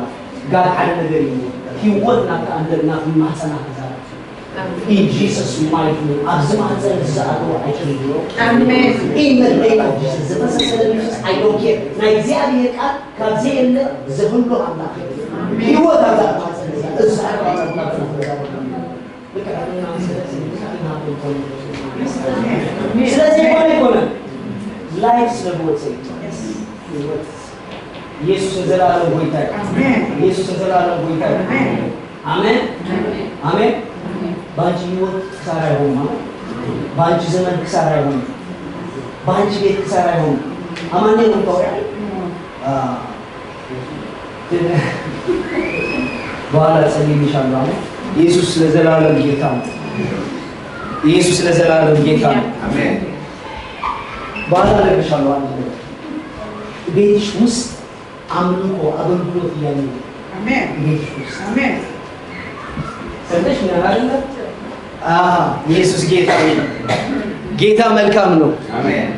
ጋድ ሓደ ነገር እዩ። ህይወት ናብታ ኣንደ-፣ ናብ ማህፀና ክዛረብ። In Jesus mighty name፣ ኣብዚ ማህፀን ዝኣተወ ኣይጭርዮ። ኣሜን። In the name of Jesus፣ ዝፈሰሰ ደም ኢየሱስ፣ I don't care። ናይ እግዚኣብሔር ቃል ካብ ዘየለ ዝህሉ ኣምላኽ እዩ። ኣሜን። ህይወት ኣብዛ ማህፀን እዛ፣ እዛ ኣርባዕተ ኣምላኽ እዛ። ስለዚ ይኮነ ይኮነ ላይፍ ስለ ዝወፀ እዩ። ህይወት ኢየሱስ ንዘለኣለም ጎይታ እዩ። ኣሜን። ኢየሱስ ንዘለኣለም ጎይታ እዩ። ኣሜን። ኣሜን። ኣሜን። ኣሜን። ባንቺ ህይወት ክሳራ ይሆን ማለት፣ ባንቺ ዘመን ክሳራ ይሆን፣ ባንቺ ቤት ክሳራ ይሆን። ኣማን ነው ተወያ። በኋላ ጸልይልሻለሁ። አሜን። ኢየሱስ ለዘላለም ጌታ ነው። ኢየሱስ ለዘላለም ጌታ ነው። አሜን። በኋላ እነግርሻለሁ አንድ ነገር። ቤትሽ ውስጥ አምልኮ፣ አገልግሎት እያለ ነው። አሜን። ቤትሽ ውስጥ። አሜን። ሰምተሽ ነው አይደለ? አዎ፣ ኢየሱስ ጌታ ነው። ጌታ መልካም ነው። አሜን።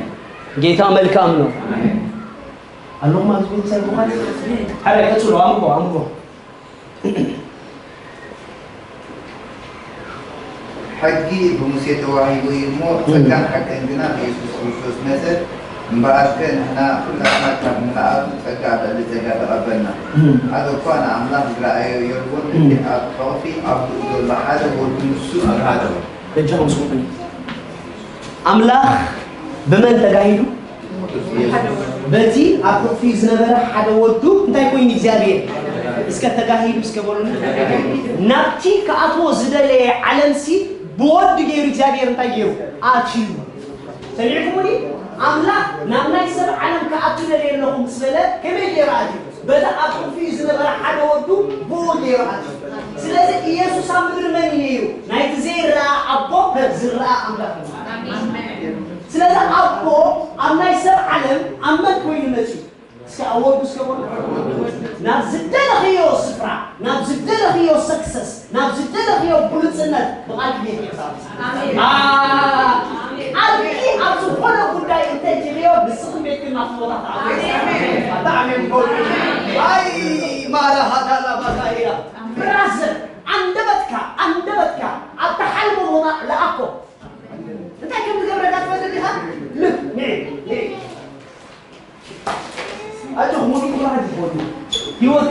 ጌታ መልካም ነው። አሜን። ኣለኹም ኣብዚ ቤተሰብ ምዃን? ሐረ ቀጽሎ፣ ኣምቦ፣ ኣምቦ። ሕጊ ብሙሴ ተዋሂቡ እዩ እሞ፣ እም። ጸጋን ሓቅን ግና ብየሱስ ክርስቶስ መጸ። እምበኣርከ ንሕና ኩላትና ካብ ምልኣቱ ጸጋ ኣብ ልዕሊ ጸጋ ተቐበልና። እም። ሓደ እኳ ንኣምላኽ ዝረኣዮ የልቦን፣ እም። እቲ ኣብ ሕቑፊ ኣቦኡ ዘሎ ሓደ ወዱ ንሱ ኣግሃዶ። በጃኹም ስምዑኒ። ኣምላኽ ብመን ተጋሂዱ? በቲ ኣብ ሕቑፊ ዝነበረ ሓደ ወዱ እንታይ ኮይኑ እግዚኣብሔር? እስከ ተጋሂዱ እስከ በሉኒ። ናብቲ ክኣትዎ ዝደለየ ዓለምሲ ብወዱ ገይሩ እግዚኣብሔር እንታይ ገይሩ? ኣትዩ። ሰሚዕኩምኒ? ኣምላኽ ናብ ናይ ሰብ ዓለም ክኣቱ ደልየ ኣለኹ ምስ በለ ከመይ ገይሩ ኣትዩ? በቲ ኣብ ሕቑፊ ዝነበረ ሓደ ወዱ ብኡ ገይሩ ኣትዩ። ስለዚ ኢየሱስ ኣብ ምድሪ መን እዩ ነይሩ? ናይቲ ዘይረኣ ኣቦ ዝረኣ ኣምላኽ እዩ። ስለዚ ኣቦ ኣብ ናይ ሰብ ዓለም ኣብ መን ኮይኑ መጺኡ? እስከ ኣብ ወዱ እስከ በሉ። ናብ ዝደለኽዮ ስፍራ፣ ናብ ዝደለኽዮ ሰክሰስ፣ ናብ ዝደለኽዮ ብሉጽነት ብቓል ቤት ይቕሳብ። ኣሜን። ኣ-፣ ኣሜን። ቃልኪ ኣብ ዝኾነ ጉዳይ እንተእቲኽዮ፣ ንስኺ ቤትኪ ናብ ቦታ ትኣትዊ። ኣሜን። ኣታ ኣሜን በሉ። ኣይ፣ ማራ ሃዳላ ባካይራ። ብራዘር፣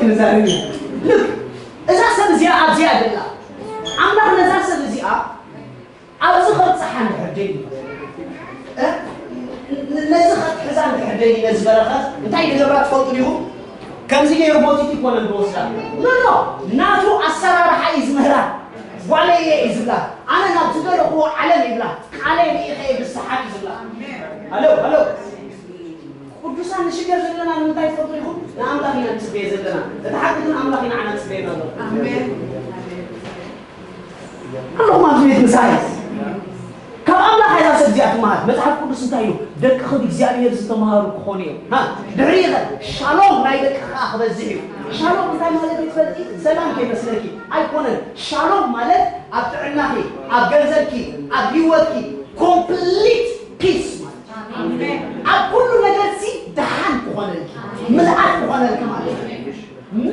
ንዛረብ እዩ። ልክ እዛ ሰብ እዚኣ ኣብዚኣ ደላ ኣምላኽ ነዛ ሰብ እዚኣ ኣብዚ ከብጽሓ እንድሕር ደልዩ፣ እ? ን-፣ ነዚ ከትሕዛ እንድሕር ደልዩ ነዚ በረኸት እንታይ ክገብራ ትፈልጡ ዲኹም? ከምዚ ገይሩ ሞቲት ይኮነን ዝወስዳ። ኖ፣ ኖ፣ ናቱ ኣሰራርሓ እዩ ዝምህራ። ጓለየ እዩ ዝብላ። ኣነ ናብ ዝደለኽዎ ዓለም ይብላ። ቃለይ ርኢኸ እየ ብሰሓቕ እዩ ዝብላ። ሃሎ፣ ሃሎ። ቅዱሳን ንሽገር ዘለና ንምንታይ ትፈልጡ ኢኹም? ንኣምላኽ ኢና ንጽበየ ዘለና። እቲ ሓቂ ግን ኣምላኽ ኢና ዓና ንጽበየና ዘሎ። ኣሜን። ኣለኹም ኣብዚ ቤት ምሳይ። ካብ ኣምላኽ እዛ ሰብ እዚኣ ትመሃር። መጽሓፍ ቅዱስ እንታይ ኢሉ? ደቅኺ ብእግዚኣብሔር ዝተምሃሩ ክኾኑ እዮም። ሃ፣ ድሕሪ ኢኸ ሻሎም ናይ ደቅኻ ክበዝሕ እዩ። ሻሎም እንታይ ማለት እዩ ትፈልጢ? ሰላም ከይመስለኪ ኣይኮነን። ሻሎም ማለት ኣብ ጥዕናኺ፣ ኣብ ገንዘብኪ፣ ኣብ ህይወትኪ ኮምፕሊት ፒስ ማለት እዩ። ኣብ ኩሉ ነገርሲ ደሓን ክኾነልኪ፣ ምልኣት ክኾነልኪ ማለት እዩ።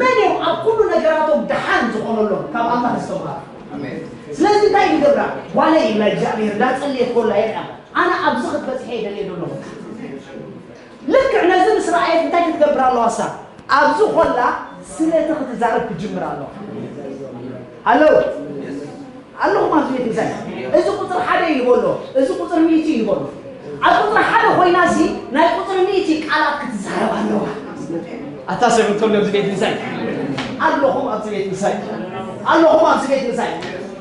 መን እዮም ኣብ ኩሉ ነገራቶም ደሓን ዝኾነሎም? ካብ ኣምላኽ ዝተምሃሩ። ኣሜን። ስለዚ እንታይ ይገብራ? ጓለይ ይብላ እግዚኣብሔር እንዳጸለየት ኮላ የርኣ። ኣነ ኣብዚ ክትበጽሐ ይደልየ ዘለኹ። ልክዕ ነዚ ምስ ረኣየት እንታይ ክትገብር ኣለዋ እሳ? ኣብዚ ኮላ ስለቲ ክትዛረብ ክጅምር ኣለዋ። ሃሎ፣ ኣለኹም ኣብዚ ቤት ምሳይ። እዚ ቁጽሪ ሓደ እዩ በሎ፣ እዚ ቁጽሪ ሚእቲ እዩ በሎ። ኣብ ቁጽሪ ሓደ ኮይናሲ ናይ ቁጽሪ ሚእቲ ቃላት ክትዛረብ ኣለዋ። ኣታ ሰብ እንተሎ ኣብዚ ቤት ምሳይ። ኣለኹም ኣብዚ ቤት ምሳይ። ኣለኹም ኣብዚ ቤት ምሳይ።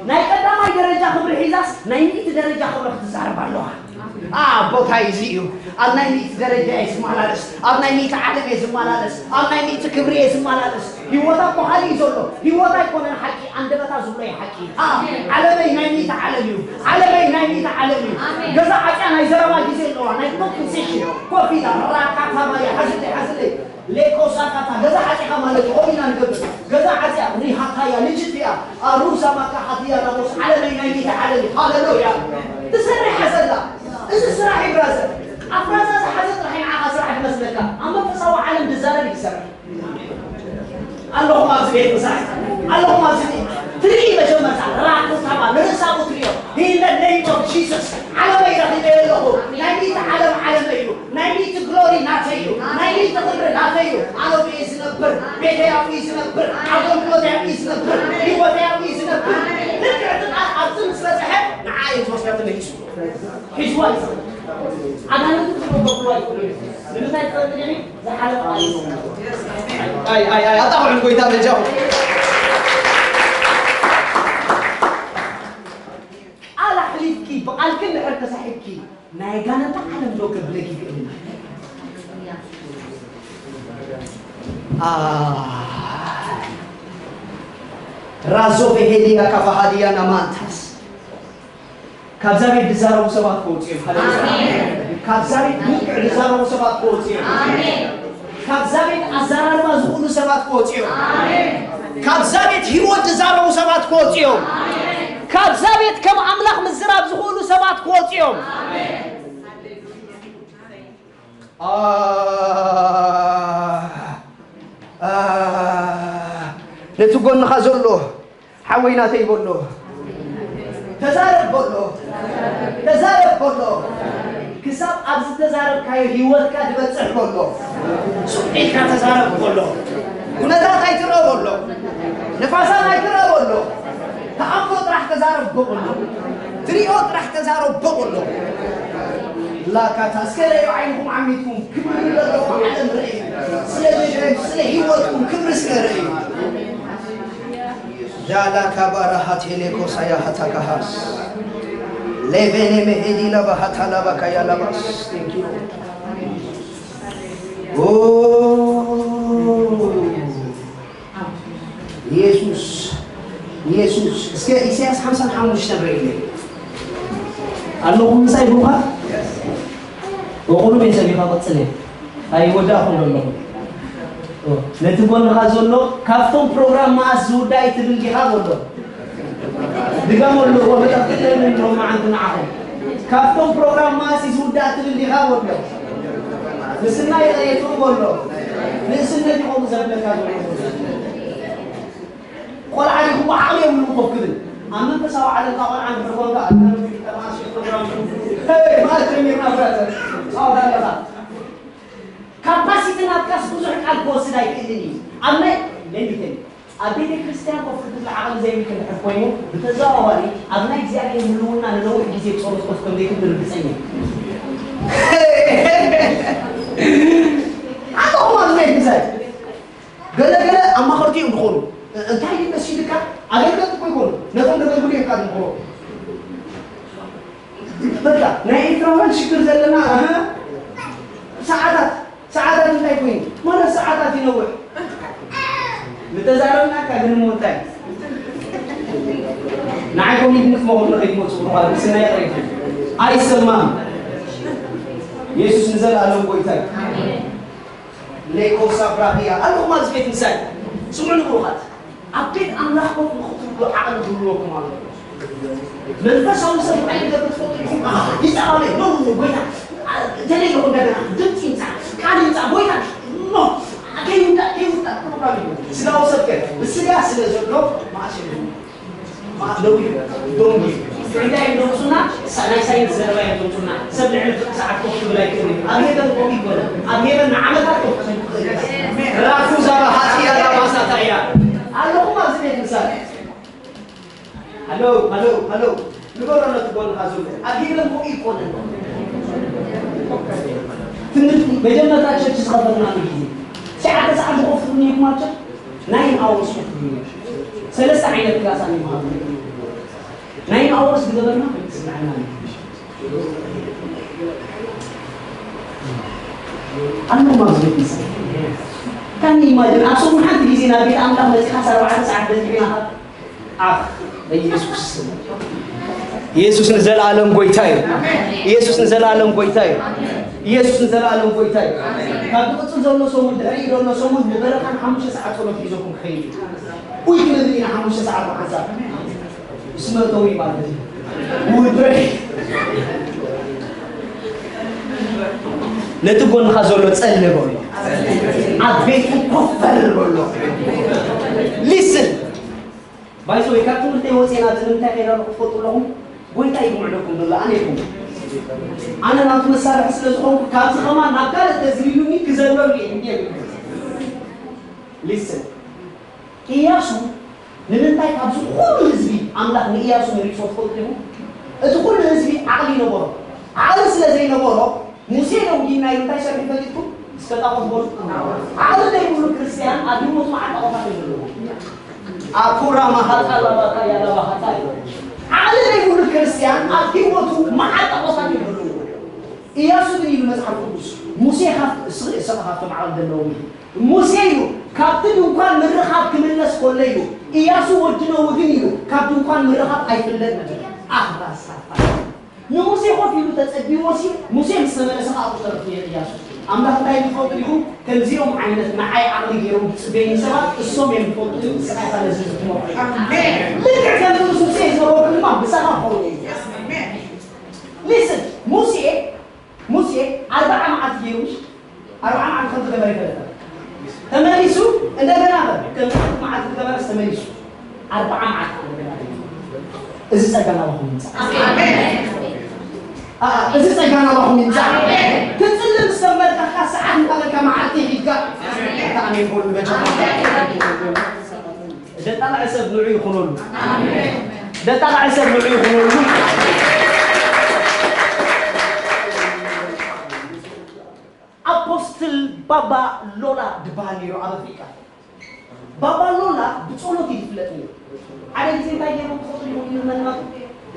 ናይ ቀዳማይ ደረጃ ክብሪ ሒዛስ ናይ ሚእቲ ደረጃ ክብሪ ክትዛረብ ኣለዋ። ኣ፣ ቦታይ እዚ እዩ። ኣብ ናይ ሚእቲ ደረጃ እየ ዝመላለስ፣ ኣብ ናይ ሚእቲ ዓለም እየ ዝመላለስ፣ ኣብ ናይ ሚእቲ ክብሪ እየ ዝመላለስ። ህይወታ እኮ ካልእ እዩ ዘሎ። ህይወታ ኣይኮነን ሓቂ፣ ኣንደበታ ዝብሎ እዩ ሓቂ። ኣ፣ ዓለመይ ናይ ሚእቲ ዓለም እዩ። ዓለመይ ናይ ሚእቲ ዓለም እዩ። ገዛ ዓጽያ ናይ ዘረባ ግዜ ኣለዋ። ናይ ኮንቨርሴሽን ኮፍ ኢላ ራካታማ እያ። ሓዝለይ፣ ሓዝለይ። ሌኮሳካታ፣ ገዛ ሓጺኻ ማለት እዩ። ኦሪና ንገብር። ገዛ ሓጺያ፣ ሪሃታያ፣ ልጅትያ፣ ኣሩሳ ማካ ሓትያ ናቦስ፣ ዓለመይ ናይ ሚእቲ ዓለም እዩ። ሃሌሉያ። ትሰርሕ ሓዘላ። እዚ ስራሕ እዩ ብራዘር። ኣፍራዛ ዝሓዘ ጥራሕ እዩ ንዓኻ ስራሕ ዝመስለካ። ኣብ መንፈሳዊ ዓለም ዝዛረብ እዩ ዝሰርሕ። ኣለኹም ኣብዚ ቤት ምሳይ። ኣለኹም ኣብዚ ቤት። ትርኢ መጀመርታ ራኩታማ ንርእሳቡ ትርእዮ። In the name of Jesus። ዓለመይ ረኺበ ኣለኹ። ናይ ሚእቲ ዓለም ዓለመይ እዩ። ናይ ሚእቲ ግሎሪ ናተይ እዩ። ናይ ሚእቲ ክብሪ ናተይ እዩ። ኣነ ኣብኡ እየ ዝነብር። ቤተይ ኣብኡ እዩ ዝነብር። ኣገልግሎተይ ኣብኡ እዩ ዝነብር። ህይወተይ ኣብኡ እዩ ዝነብር። ልክዕ እቲ ቃል ኣብዚ ምስ በጽሐ ንዓ እዩ ዝወስዳ ተመሊሱ። ሒዝዋ እዩ። ኣጋንንቲ ክበቁዋ ይኽእሉ እዩ። ንምንታይ ትፈልጥ ግን ዝሓለፈ ቃል እዩ። ኣይ፣ ኣይ፣ ኣይ፣ ኣጣቕዑን ጎይታ በጃኹም። ቃል ኣሕሊፍኪ፣ ብቓልኪ እንድሕር ተሳሒብኪ፣ ናይ ኣጋንንታ ዓለም ዶ ከብለኪ ይኽእል እዩ? ኣ፣ ራዞ ቬሄድያ ካፋሃድያ ናማንታስ። ካብዛ ቤት ዝዛረቡ ሰባት ክወፁ እዮም። ሃሌሉያ። ኣሜን። ካብዛ ቤት ምክር ዝዛረቡ ሰባት ክወፁ እዮም። ኣሜን። ካብዛ ቤት ኣዘራርባ ዝኽእሉ ሰባት ክወፁ እዮም። ኣሜን። ካብዛ ቤት ህይወት ዝዛረቡ ሰባት ክወፁ እዮም። ኣሜን። ካብዛ ቤት ከም ኣምላኽ ምዝራብ ዝኽእሉ ሰባት ክወፁ እዮም። ኣሜን። ኣ፣ ኣ፣ ነቲ ጎንኻ ዘሎ ሓወይ ናተይ በሎ። ተዛረብ በሎ። ተዛረብ በሎ። ክሳብ ኣብ ዝተዛረብካዮ ህይወትካ ዝበጽሕ በሎ። ሱቕ ኢልካ ተዛረብ በሎ። ኩነታት ኣይትረአ በሎ። ንፋሳት ኣይትረአ በሎ። ተኣምሮ ጥራሕ ተዛረብ በሎ። ትሪኦ ጥራሕ ተዛረብ በሎ። ላካታ እስከ ረእዩ ዓይንኹም ዓሚትኩም ክብሪ ዘለዎ ዓለም ረእዩ። ስለ ልደት፣ ስለ ህይወትኩም ክብሪ እስከ ረእዩ። ዳላ ካባራ ሃቴሌ ኮሳያ ሃታካሃስ ሌቬኔ መሄዲ ለባ ሃታ ላባ ካያ ላባስ። Thank you. ኦ፣ ኢየሱስ፣ ኢየሱስ። እስከ ኢሳያስ ሓምሳን ሓሙሽተን ርእይለይ። ኣለኹም ምሳይ ብሩኻት? ብቑሩብ እየ ሰሚኻ ቀጽል እየ። ኣይወዳእኹም ዘለኹም። ኦ፣ ነቲ ጎንኻ ዘሎ፣ ካብቶም ፕሮግራም መኣስ ዝውዳእ ትብል ዲኻ በሎ። ድገመሉ፣ እዎ፣ መጠቕጥለን እንዲሆም መዓንቲ ንዓኹም። ካብቶም ፕሮግራም መኣስ ዝውዳእ ትብል ዲኻ በሎ። ንስና ይቕሬቱ በሎ። ንእስነት ይኸውን ዘብለካ ዘሎ። ቆልዓ ዲኹም ዓቕሊ የብሉን ኮፍ ክብል። ኣብ መንፈሳዊ ዓለም እታ ቆልዓ እንድሕር ኮንካ፣ ኣታ ንጉስ ጠባስ ፕሮግራም፣ ሄይ፣ ማለት ጀሚርና ብራዘር። ጻወታ ኣለኻ። ካፓሲቲ ናትካስ ብዙሕ ቃል ክወስድ ኣይክእልን እዩ። ኣብ ናይ ለሚተን ኣብ ቤተ ክርስቲያን ኮፍ ክትብል ዓቕሊ ዘይብልካ እንድሕር ኮይኑ፣ ብተዘዋዋሪ ኣብ ናይ እግዚኣብሔር ህልውና ንነዊሕ ግዜ ጸሎት ኮፍ ከም ዘይትብል ርግጸኛ እየ። ኣቶ ኹማ ዝመይ ምሳይ ገለ ገለ ኣማኸርቲ እዮም ዝኾኑ። እ-፣ እንታይ እዩ መሲልካ? ኣገልገልቲ እኮ ይኮኑ። ነቶም ዘገልግሉ እዮም ካብ ምኽሮ። በቃ ናይ ኤርትራውያን ሽግር ዘለና፣ ኣሀ፣ ሰዓታት ሰዓታት እንታይ ኮይኑ? ማለት ሰዓታት ይነውሕ። ምተዛረብናካ ግን እሞ እንታይ? ንዓይ ኮሚት ምስ መኾኑ ከይትመጽኡ ብኳ ምስና ይቕሬታ። ኣይሰማም። የሱስ ንዘለኣለም ጎይታ እዩ። ሌኮሳ ብራኽያ ኣለኹም ኣብዚ ቤት ምሳይ። ስምዑ ንብሩኻት። ኣብ ቤት ኣምላኽ ኮፍ ንኽትብሉ ዓቕሊ ክህልወኩም ኣሎ። መንፈሳዊ ሰብ እንታይ ይገብር ትፈልጡ ኢኹም? ይጻባበ፣ ኖ፣ ኖ፣ ኖ፣ ጎይታ፣ ተለይ ኢኹም እንደገና፣ ድምፂ ይምጻእ፣ ቃል ይምጻእ፣ ጎይታ፣ ኖ፣ ከይውዳእ፣ ከይውዳእ፣ ፕሮግራም እዩ። ስጋዊ ሰብ ከ፣ ብስጋ ስለ ዘሎ፣ መዓስ እዩ? ደው ይበል፣ ደው ይበል። እንታይ እዮም ዘምጹና? ሳ-፣ ናይ ሳይንስ ዘረባ እዮም ዘምጹና። ሰብ ልዕሊ ፍርቂ ሰዓት ኮፍ ክብል ኣይክእልን እዩ። ኣብ ሄቨን ኮፍ ይኮነ። ኣብ ሄቨን ንዓመታት ኮፍ ክብል ይኽእል እዩ። ራኩ ዛባ ሃጢያ ላባሳታ እያ። ኣለኹም ኣብዚ ቤት ምሳሌ። ሃሎ፣ ሃሎ፣ ሃሎ። ንገሮ ነቲ ጎንኻ ዘሎ። ኣብ ሄቨን ኮፍ ይኮነ። ትምህርቲ መጀመርታ ቸርች ዝኸፈትናሉ ግዜ። ትሽዓተ ሰዓት ዝኸፍቱ ነይኩም ኣብ ቸርች? ናይን ኣወርስ ኮፍ ይኮነ። ሰለስተ ዓይነት ክላስ ኣለ ይበሃል። ናይ ኣወርስ ዝገበርና ስምዕና እዩ። ኣነ ማዝበት ይሰ ካን ኢማጅን ኣብ ሰሙን ሓንቲ ግዜ ናብ ቤት ኣምላኽ መጺኻ ኣርባዕተ ሰዓት በዚሕና። ኣኽ በኢየሱስ ስም። ኢየሱስ ንዘለኣለም ጎይታ እዩ። ኢየሱስ ንዘለኣለም ጎይታ እዩ። ኢየሱስ ንዘለኣለም ጎይታ እዩ። ካብ ዝቕጽል ዘሎ ሰሙን ድሕሪ ዘሎ ሰሙን ንበረኻን ሓሙሽተ ሰዓት ጸሎት ሒዞኩም ክኸይድ እዩ። ውይ ክንብል ኢና ሓሙሽተ ሰዓት ብሓንሳብ። ስመተው ይባል። ውድረይ ነቲ ጎንኻ ዘሎ ጸሊ በሎ። ኣብ ቤቱ ኮፍ በል በሎ። ሊስን ባይዞ ወይ ካብ ትምህርተይ ወፅኤ ናብዚ ንምንታይ ከይዳ ኣለኹ ትፈልጡ ኣለኹም? ጎይታ ይምዕደኩም ዘሎ ኣነ ይኹም ኣነ ናቱ መሳርሒ ስለ ዝኾንኩ ካብዚ ከማን ናብ ካልእ ተዝሊሉኒ ክዘልበሉ እየ እንዲ ሊስን ኢያሱ ንምንታይ ካብዚ ኩሉ ህዝቢ ኣምላኽ ንኢያሱ መሪጾ ትፈልጡ ኢኹም? እቲ ኩሉ ህዝቢ ዓቕሊ ይነበሮ። ዓቕሊ ስለ ዘይነበሮ ሙሴ ዶ ዲና ኢሉ እንታይ ሰሪሑ ፈሊጥኩም? እስከ ጣዖት በሉ። ዓቕሊ ዘይብሉ ክርስትያን ኣብ ህይወቱ መዓት ጣዖታት እዩ ዘለዎ። ኣኩራ ማሃጣ ላባካ ያላባሃታ እዩ። ዓቕሊ ዘይብሉ ክርስትያን ኣብ ህይወቱ መዓት ጣዖታት እዩ ዘለዎ። ኢያሱ ግን ኢሉ መጽሓፍ ቅዱስ ሙሴ ካብ እስኺ እስኻ ካብቶም ዓቕሊ ዘለዎም እዩ። ሙሴ እዩ ካብቲ ድንኳን ምርኻብ ክምለስ ከሎ እዩ። ኢያሱ ወዲ ነዊ ግን እዩ ካብ ድንኳን ምርኻብ ኣይፍለጥ ነበር። ኣኽራሳፋ ንሙሴ ኮፍ ኢሉ ተጸቢዎ ሲ ሙሴ ምስ ተመለሰ ከዓ ኣብኡ ተረፉ ነይሩ ኢያሱ። ኣምላኽ እንታይ እዩ ዝፈልጡ ኢኹም? ከምዚኦም ዓይነት ንዓይ ዓቕሊ ገይሮም ዝጽበዩኒ ሰባት እሶም እዮም ዝፈልጡ እዩ። ንስኻ ኢኻ ነዚ ዝትመርዖ። ኣሜን። ልክዕ ከምዚ ምስ ሙሴ ዝነበርኩ ድማ ምሳኻ ክኸውን እየ። ኣሜን። ሊስን ሙሴ ሙሴ ኣርባዓ መዓልቲ ገይሩ፣ ኣርባዓ መዓልቲ ከም ዝገበረ ይፈልጥ። ተመሊሱ እንደገና በል። ከም መዓልቲ ዝገበረስ ተመሊሱ ኣርባዓ መዓልቲ እንደገና ገይሩ። እዚ ጸጋ ናባኹም ይምጻእ። ኣሜን። ኣ፣ እዚ ጸጋ ናባኹም ይምጻእ። ኣሜን። ክትጽሊ ምስ ጀመርካ ሰዓት እናበልካ መዓልቲ ሒድካ። ኣሜን። ኣታ ኣሜን በሉ መጀመርያ። ኣሜን። ደጣቕዐ ሰብ ንዑ ይኹነሉ። ኣሜን። ደጣቕዐ ሰብ ንዑ ይኹነሉ። ኣፖስትል ባባ ሎላ ድበሃል ነይሩ ኣብ ኣፍሪቃ። ባባ ሎላ ብጸሎት እዩ ዝፍለጥ ነይሩ። ሓደ ግዜ እንታይ ገይሩ ክፈቱ ይኹን ይመናቱ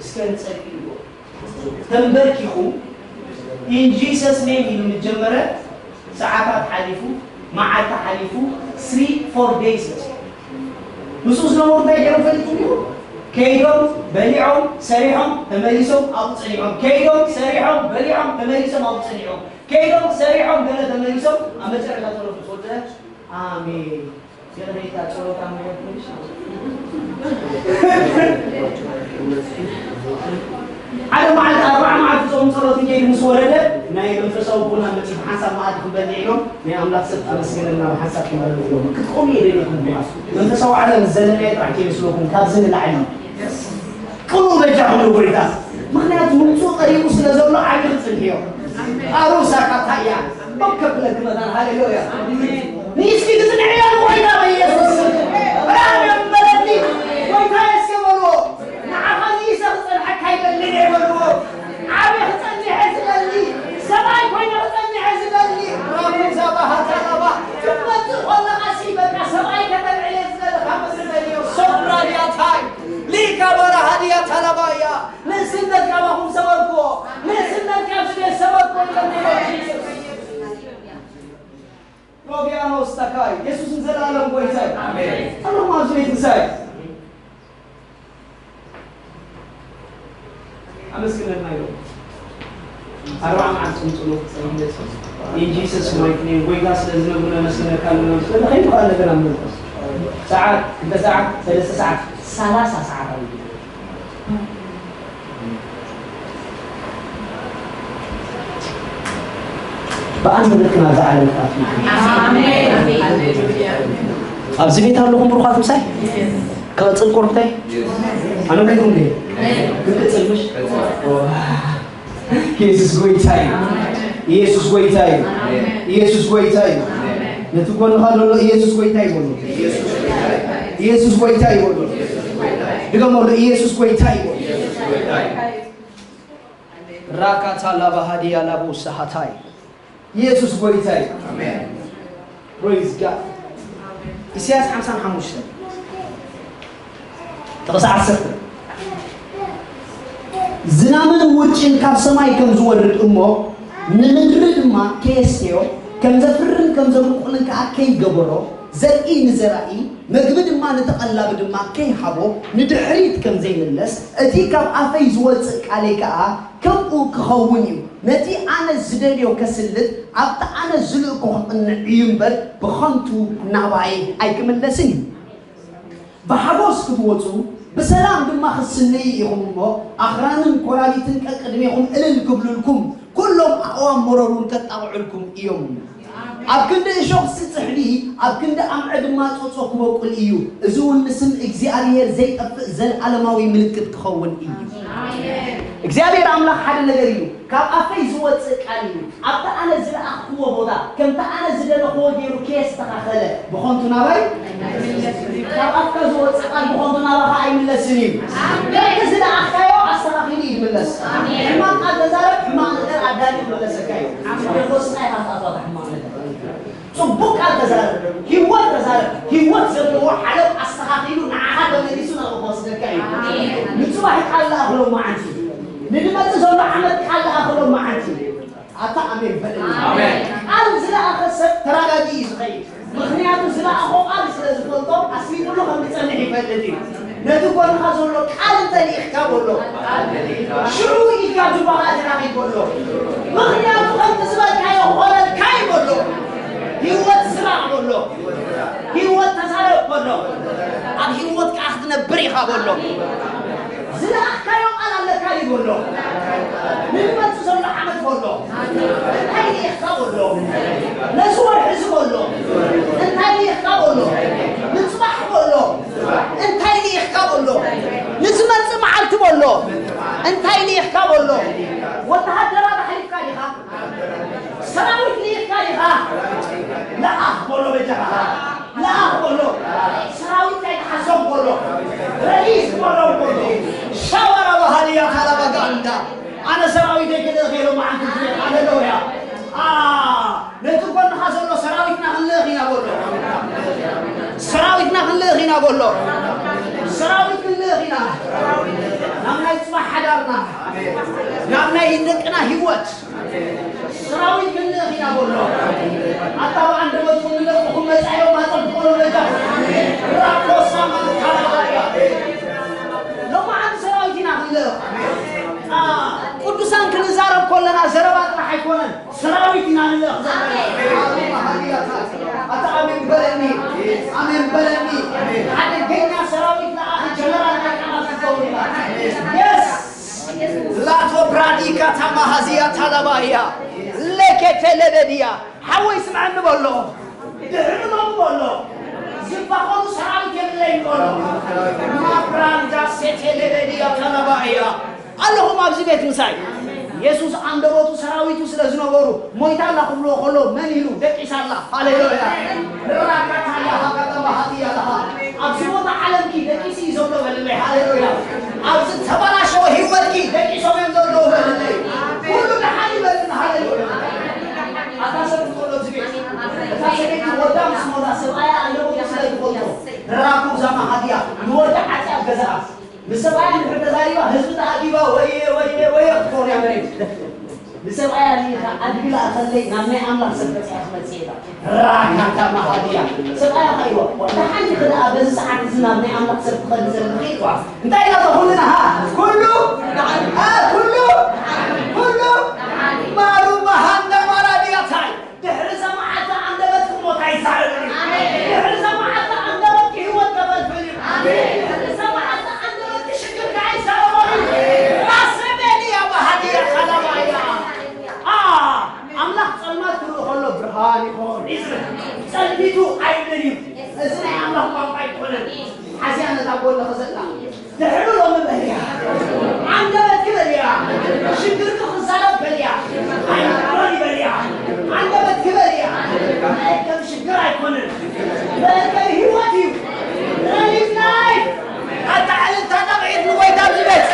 እስከ ንጸልይ ይብሎ። ተንበርኪኹ፣ In Jesus name ኢሉ ምስ ጀመረ፣ ሰዓታት ሓሊፉ፣ መዓልቲ ሓሊፉ፣ three four days በጺሑ። ምስኡ ዝነበሩ እንታይ ገይሮም ፈሊጥኩም ኢኹም? ከይዶም በሊዖም ሰሪሖም ተመሊሶም ኣብኡ ጸኒሖም። ከይዶም ሰሪሖም በሊዖም ተመሊሶም ኣብኡ ጸኒሖም። ከይዶም ሰሪሖም ገለ ተመሊሶም ኣብ መጨረሻ ተረፉ። ዝፈልጡ ኣሜን። ሓደ መዓልቲ ኣርባዓ መዓልቲ ጾም ጸሎት እንከይድ ምስ ወረደ ናይ መንፈሳዊ ቡና መጺ ብሓንሳብ መኣዲ ክንበልዕ ኢሎም ናይ ኣምላኽ ሰብ ኣመስግነና ብሓንሳብ ክንበልዕ ኢሎም ክትቆሙ እየ ደሊኹም። መንፈሳዊ ዓለም ዘለናዮ ጥራሕ ከይመስለኩም ካብዚ ንላዕሊ ቅኑ በጃኹም ንጎይታ። ምኽንያቱ ምምፅኡ ቀሪቡ ስለ ዘሎ ዓብዪ ክፅንሕዮ። ኣሩሳ ካብታ እያ። በከብለክ መታን ሃሌሉያ። ንእስኪ ክፅንሕዮ ንጎይታ በኢየሱስ ስም። ኣሜን በለኒ። ጎይታየ እስከ በልዎ። ንዓኻ ንኢሰ ክጸንሐካ ይደሊ እየ በልዎ። ዓቢ ክጸንሐ ዝደሊ፣ ሰብኣይ ኮይነ ክጸንሐ ዝደሊ። ራኩዛ ባሃታላባ። ክትመጽእ ከለኻሲ በቃ ሰብኣይ ከተልዕል እየ ዝደሊ ካብ ምድሪ ደልዮ። ሶብራ ዲያታይ። ሊካ ባራ ሃዲያ ታላባያ። ንእስነት ካባኹም ሰበርኩዎ። ንእስነት ካብዚ ቤት ሰበርኩዎ ኢሎም ነይሮም ጂሱስ። ሮቢያኖስ ታካይ፣ የሱስ ንዘለኣለም ጎይታ እዩ። ኣሜን። ኣለኹም ኣብዚ ቤት ምሳይ። ኣመስግነልና ኢሎም። ኣርባዓ መዓልቲ ጾም ጸሎት ክጸንሕ መጺኡ። In Jesus mighty name፣ ጎይታ ስለ ዝነግሩ ነመስግነካ ኣለና። ስለ ከይዱ ከኣ እንደገና ንመንፈስ። ሰዓት፣ ክልተ ሰዓት፣ ሰለስተ ሰዓት፣ ሰላሳ ሰዓት ኣሎ። ብኣንደበትክን ኣብዛ ዓለም ክኣትዩ። ኣሜን። ኣብዚ ቤት ኣለኹም ብሩኻት ምሳይ? ክቕጽል ቆርብተይ? ኣነ ከይኩም ድየ? ክንቅጽል ምሽ? ኢየሱስ ጎይታ እዩ። ኢየሱስ ጎይታ እዩ። ኢየሱስ ጎይታ እዩ። ነቲ ጎንኻ ዘሎ ኢየሱስ ጎይታ ይበሉ። ኢየሱስ ጎይታ ይበሉ። ድገመሉ፣ ኢየሱስ ጎይታ ይበሉ። ራካታ ላባሃዲያ ላቡ ሰሃታይ። ኢየሱስ ጎይታ እዩ። ኣሜን። Praise God። ኢሳያስ ሓምሳን ሓሙሽተን ጥቕሲ ዓሰርተ። ዝናምን ውርጭን ካብ ሰማይ ከም ዝወርድ እሞ፣ ንምድሪ ድማ ከየስትዮ፣ ከም ዘፍርን ከም ዘብቁልን ከኣ ከይገበሮ፣ ዘርኢ ንዘራኢ፣ መግቢ ድማ ንተቐላቢ ድማ ከይሃቦ፣ ንድሕሪት ከም ዘይምለስ፣ እቲ ካብ ኣፈይ ዝወጽእ ቃለይ ከኣ ከምኡ ክኸውን እዩ። ነቲ ኣነ ዝደልዮ ከስልጥ፣ ኣብቲ ኣነ ዝልእኮ ክቕንዕ እዩ እምበር፣ ብኸንቱ ናባይ ኣይክምለስን እዩ። ብሓጎስ ክትወጹ፣ ብሰላም ድማ ክትስነዩ ኢኹም እሞ፣ ኣኽራንን ኮራሪትን ቀቅድሜኹም እልል ክብሉልኩም፣ ኩሎም ኣእዋም መሮር እውን ከጣቕዑልኩም እዮም። ኣብ ክንዲ እሾኽሲ ጽሕዲ፣ ኣብ ክንዲ ኣምዐ ድማ ጾጾ ክበቁል እዩ። እዚ እውን ንስም እግዚኣብሔር ዘይጠፍእ ዘለዓለማዊ ምልክት ክኸውን እዩ። እግዚኣብሔር ኣምላኽ ሓደ ነገር እዩ። ካብ ኣፈይ ዝወጽእ ቃል እዩ። ኣብቲ ኣነ ዝለኣኽክዎ ቦታ፣ ከምቲ ኣነ ዝደለኽዎ ገይሩ ከየስተኻኸለ፣ ብኸንቱ ናባይ ካብ ኣፍካ ዝወጽእ ቃል ብኸንቱ ናባኻ ኣይምለስን እዩ። ከምቲ ዝለኣኽካዮ ኣስተኻኺሉ እዩ ዝምለስ። ሕማቕ ቃል ተዛረብ፣ ሕማቕ ነገር ኣዳልዩ ክምለሰካ እዩ። ኣብ ክርስቶስ ኢኻ ክትኣትዋ እታ ሕማቕ ነገር። ጽቡቕ ቃል ተዛረብ፣ ህይወት ተዛረብ። ህይወት ዘለዎ ዓለም ኣስተኻኺሉ ንዓኻ ተመሊሱ ናብኡ ክወስደካ እዩ። ንጽባሕ ቃል ለኣኽ ሎመዓንቲ፣ ንዝመጽእ ዘሎ ዓመት ቃል ለኣኽ ሎመዓንቲ። ኣታ ኣሜን በል። ኣሜን። ቃል ዝለኣኸ ሰብ ተረጋጊኡ እዩ ዝኸይድ። ምኽንያቱ ዝለኣኾ ቃል ስለ ዝፈልጦ ኣስሊጡሉ ከም ዝጸንሕ ይፈልጥ እዩ። ነቲ ጎንኻ ዘሎ ቃል እንተልኢኽካ በሎ። ሽዑ ኢድካ ጁባኻ ተራኺብ በሎ። ምኽንያቱ ከምቲ ዝበልካዮ ክኾነልካ እዩ በሎ። ህይወት ዝራቕ በሎ። ህይወት ተዛረብ በሎ። ኣብ ህይወት ከኣ ክትነብር ኢኻ በሎ። ዝለኣኽካዮ ቃል ኣለካ እዩ በሎ። ንዝመጽእ ዘሎ ዓመት በሎ። እንታይ ልኢኽካ በሎ። ነዚ ወርሒ እዚ በሎ። እንታይ ልኢኽካ በሎ። ንጽባሕ በሎ። እንታይ ልኢኽካ በሎ። ንዝመጽእ መዓልቲ በሎ። እንታይ ልኢኽካ በሎ። ወተሃደራት ኣሕሊፍካ ዲኻ። ሰራዊት ልኢኽካ ዲኻ። ለኣኽ በሎ በጃኻ። ለኣኽ በሎ። ሰራዊት ኣይትሓዞም በሎ። ረኢስ በሎ በሎ። ሻባራ ባህልያ ካላባጋንዳ። ኣነ ሰራዊተይ ክልእኽ ኢሎም መዓልቲ ዝብል። ሃሌሉያ። ኣ፣ ነቲ ጎንኻ ዘሎ ሰራዊትና ክንልእኽ ኢና በሎ። ሰራዊትና ክንልእኽ ኢና በሎ። ሰራዊት ክንልእኽ ኢና። ናብ ናይ ጽባሕ ሓዳርና፣ ናብ ናይ ደቅና ህይወት ሰራዊት ክንልእኽ ኢና በሎ። ኣታ ብኣንደበትኩም ንደቅኹም መጻኢኦም ኣጸብቑሎም በጃ። ራኮሳ ማንካራባያ። ሎማዓንቲ ሰራዊት ኢና ክንልእኽ። ኣ፣ ቅዱሳን ክንዛረብ ከለና ዘረባ ጥራሕ ኣይኮነን፣ ሰራዊት ኢና ንልእኽ ዘለና። ኣታ ኣሜን በለኒ፣ ኣሜን በለኒ። ሓደገኛ ሰራዊት ለኣኺ ጀነራል ናይ ቃላት ክትከውን ኢኻ። የስ። ላቶ ብራዲካ ታማሃዝያ ታላባያ ለኬቴለደድያ። ሓወይ ስምዐኒ በሎ። ድሕሪ ሎሚ በሎ። ዝባኸኑ ሰራዊት የብለይን በሎ። ማብራንዳ ሴቴሌደድያ ታላባያ። ኣለኹም ኣብዚ ቤት ምሳይ። የሱስ ኣንደበቱ ሰራዊቱ ስለ ዝነበሩ፣ ሞይታ ኣላ ክብልዎ ከሎ መን ኢሉ? ደቂሳ ኣላ። ሃሌሉያ። ራካታያ ሃጋታ ባሃትያ ኣለኻ። ኣብዚ ቦታ ዓለምኪ ደቂሱ እዩ ዘሎ በልለይ። ሃሌሉያ። ኣብዚ ተበላሸወ ህይወትኪ ደቂሶም እዮም ዘለዉ በልለይ። ኩሉ ደሓን ይበልና። ሃሌሉያ። ኣታ ሰብ ትወሎ ዝቤት እታ ሰበይቲ ወዳ ምስ ሞታ ሰብኣያ ኣለዎ ስለ ትፈልጦ ራኩ ዛማ ሃዲያ ንወዳ ዓፅያ ገዛኣ ምስ ሰብኣያ ንድሕር ተዛሪባ ህዝቢ ተኣኪባ ወየ ወየ ወየ ክትኮን እያ መሬት ንሰብኣያ ርኢኻ ኣድግላ ከለይ ናብ ናይ ኣምላኽ ሰብ መፅያ ክመፅእ ኢላ ራካታ ማሃድያ ሰብኣያ ኸይዋ ደሓን ክደኣ በዚ ሰዓት እዚ ናብ ናይ ኣምላኽ ሰብ ትኸዲ ዘለኺ ኢልዋ እንታይ ኢላቶ ኩልና ሃ ኩሉ ሃ ኩሉ ኩሉ ማሩ ማሃንዳ ማራድያታይ ድሕሪ እዛ መዓልቲ ኣንደበትኪ ሞት ኣይዛረብን እዩ። ድሕሪ እዛ መዓልቲ ኣንደበትኪ ህይወት ተፈልፍል እዩ። ድሕሪ እዛ መዓልቲ ኣንደበትኪ ሽግርካ ኣይዛረቦን እዩ። ኣሰበኒ እያ ባህዲ እያ ካላባ እያ። ኣ ኣምላኽ ጸልማት ክርኢ ከሎ ብርሃን ይኾን እዩ ዝብል። ጸልሚቱ ኣይብልን እዩ። እዚ ናይ ኣምላኽ ቋንቋ ኣይኮነን። ሓዝያ ነታ ጎንኺ ዘላ ድሕሪ ሎሚ በልያ። ዓንደበትኪ በልያ። ሽግርኪ ክዛረብ በልያ። ኣይምዕሮን ይበልያ። ዓንደበትኪ በልያ። መእከቢ ሽግር ኣይኮነን። መእከቢ ህይወት እዩ። Relief life። ኣታ ዕልልታ ጠቕዒት ንጎይታ ብዝቤት።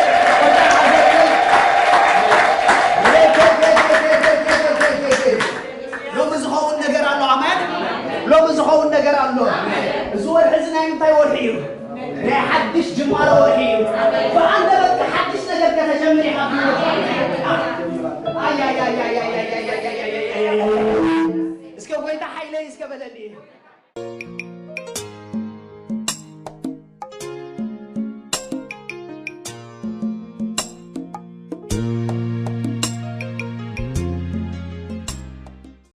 ሎሚ ዝኸውን ነገር ኣሎ ኣማን ሎሚ ዝኸውን ነገር ኣሎ እዚ ወርሒ እዚ ናይ ምንታይ ወርሒ እዩ ናይ ሓድሽ ጅማሮ ወርሒ እዩ ብኣንደበትካ ሓድሽ ነገር ከተጀምር ኢኻ እስከ ጎይታ ሓይለይ እስከ በለኒ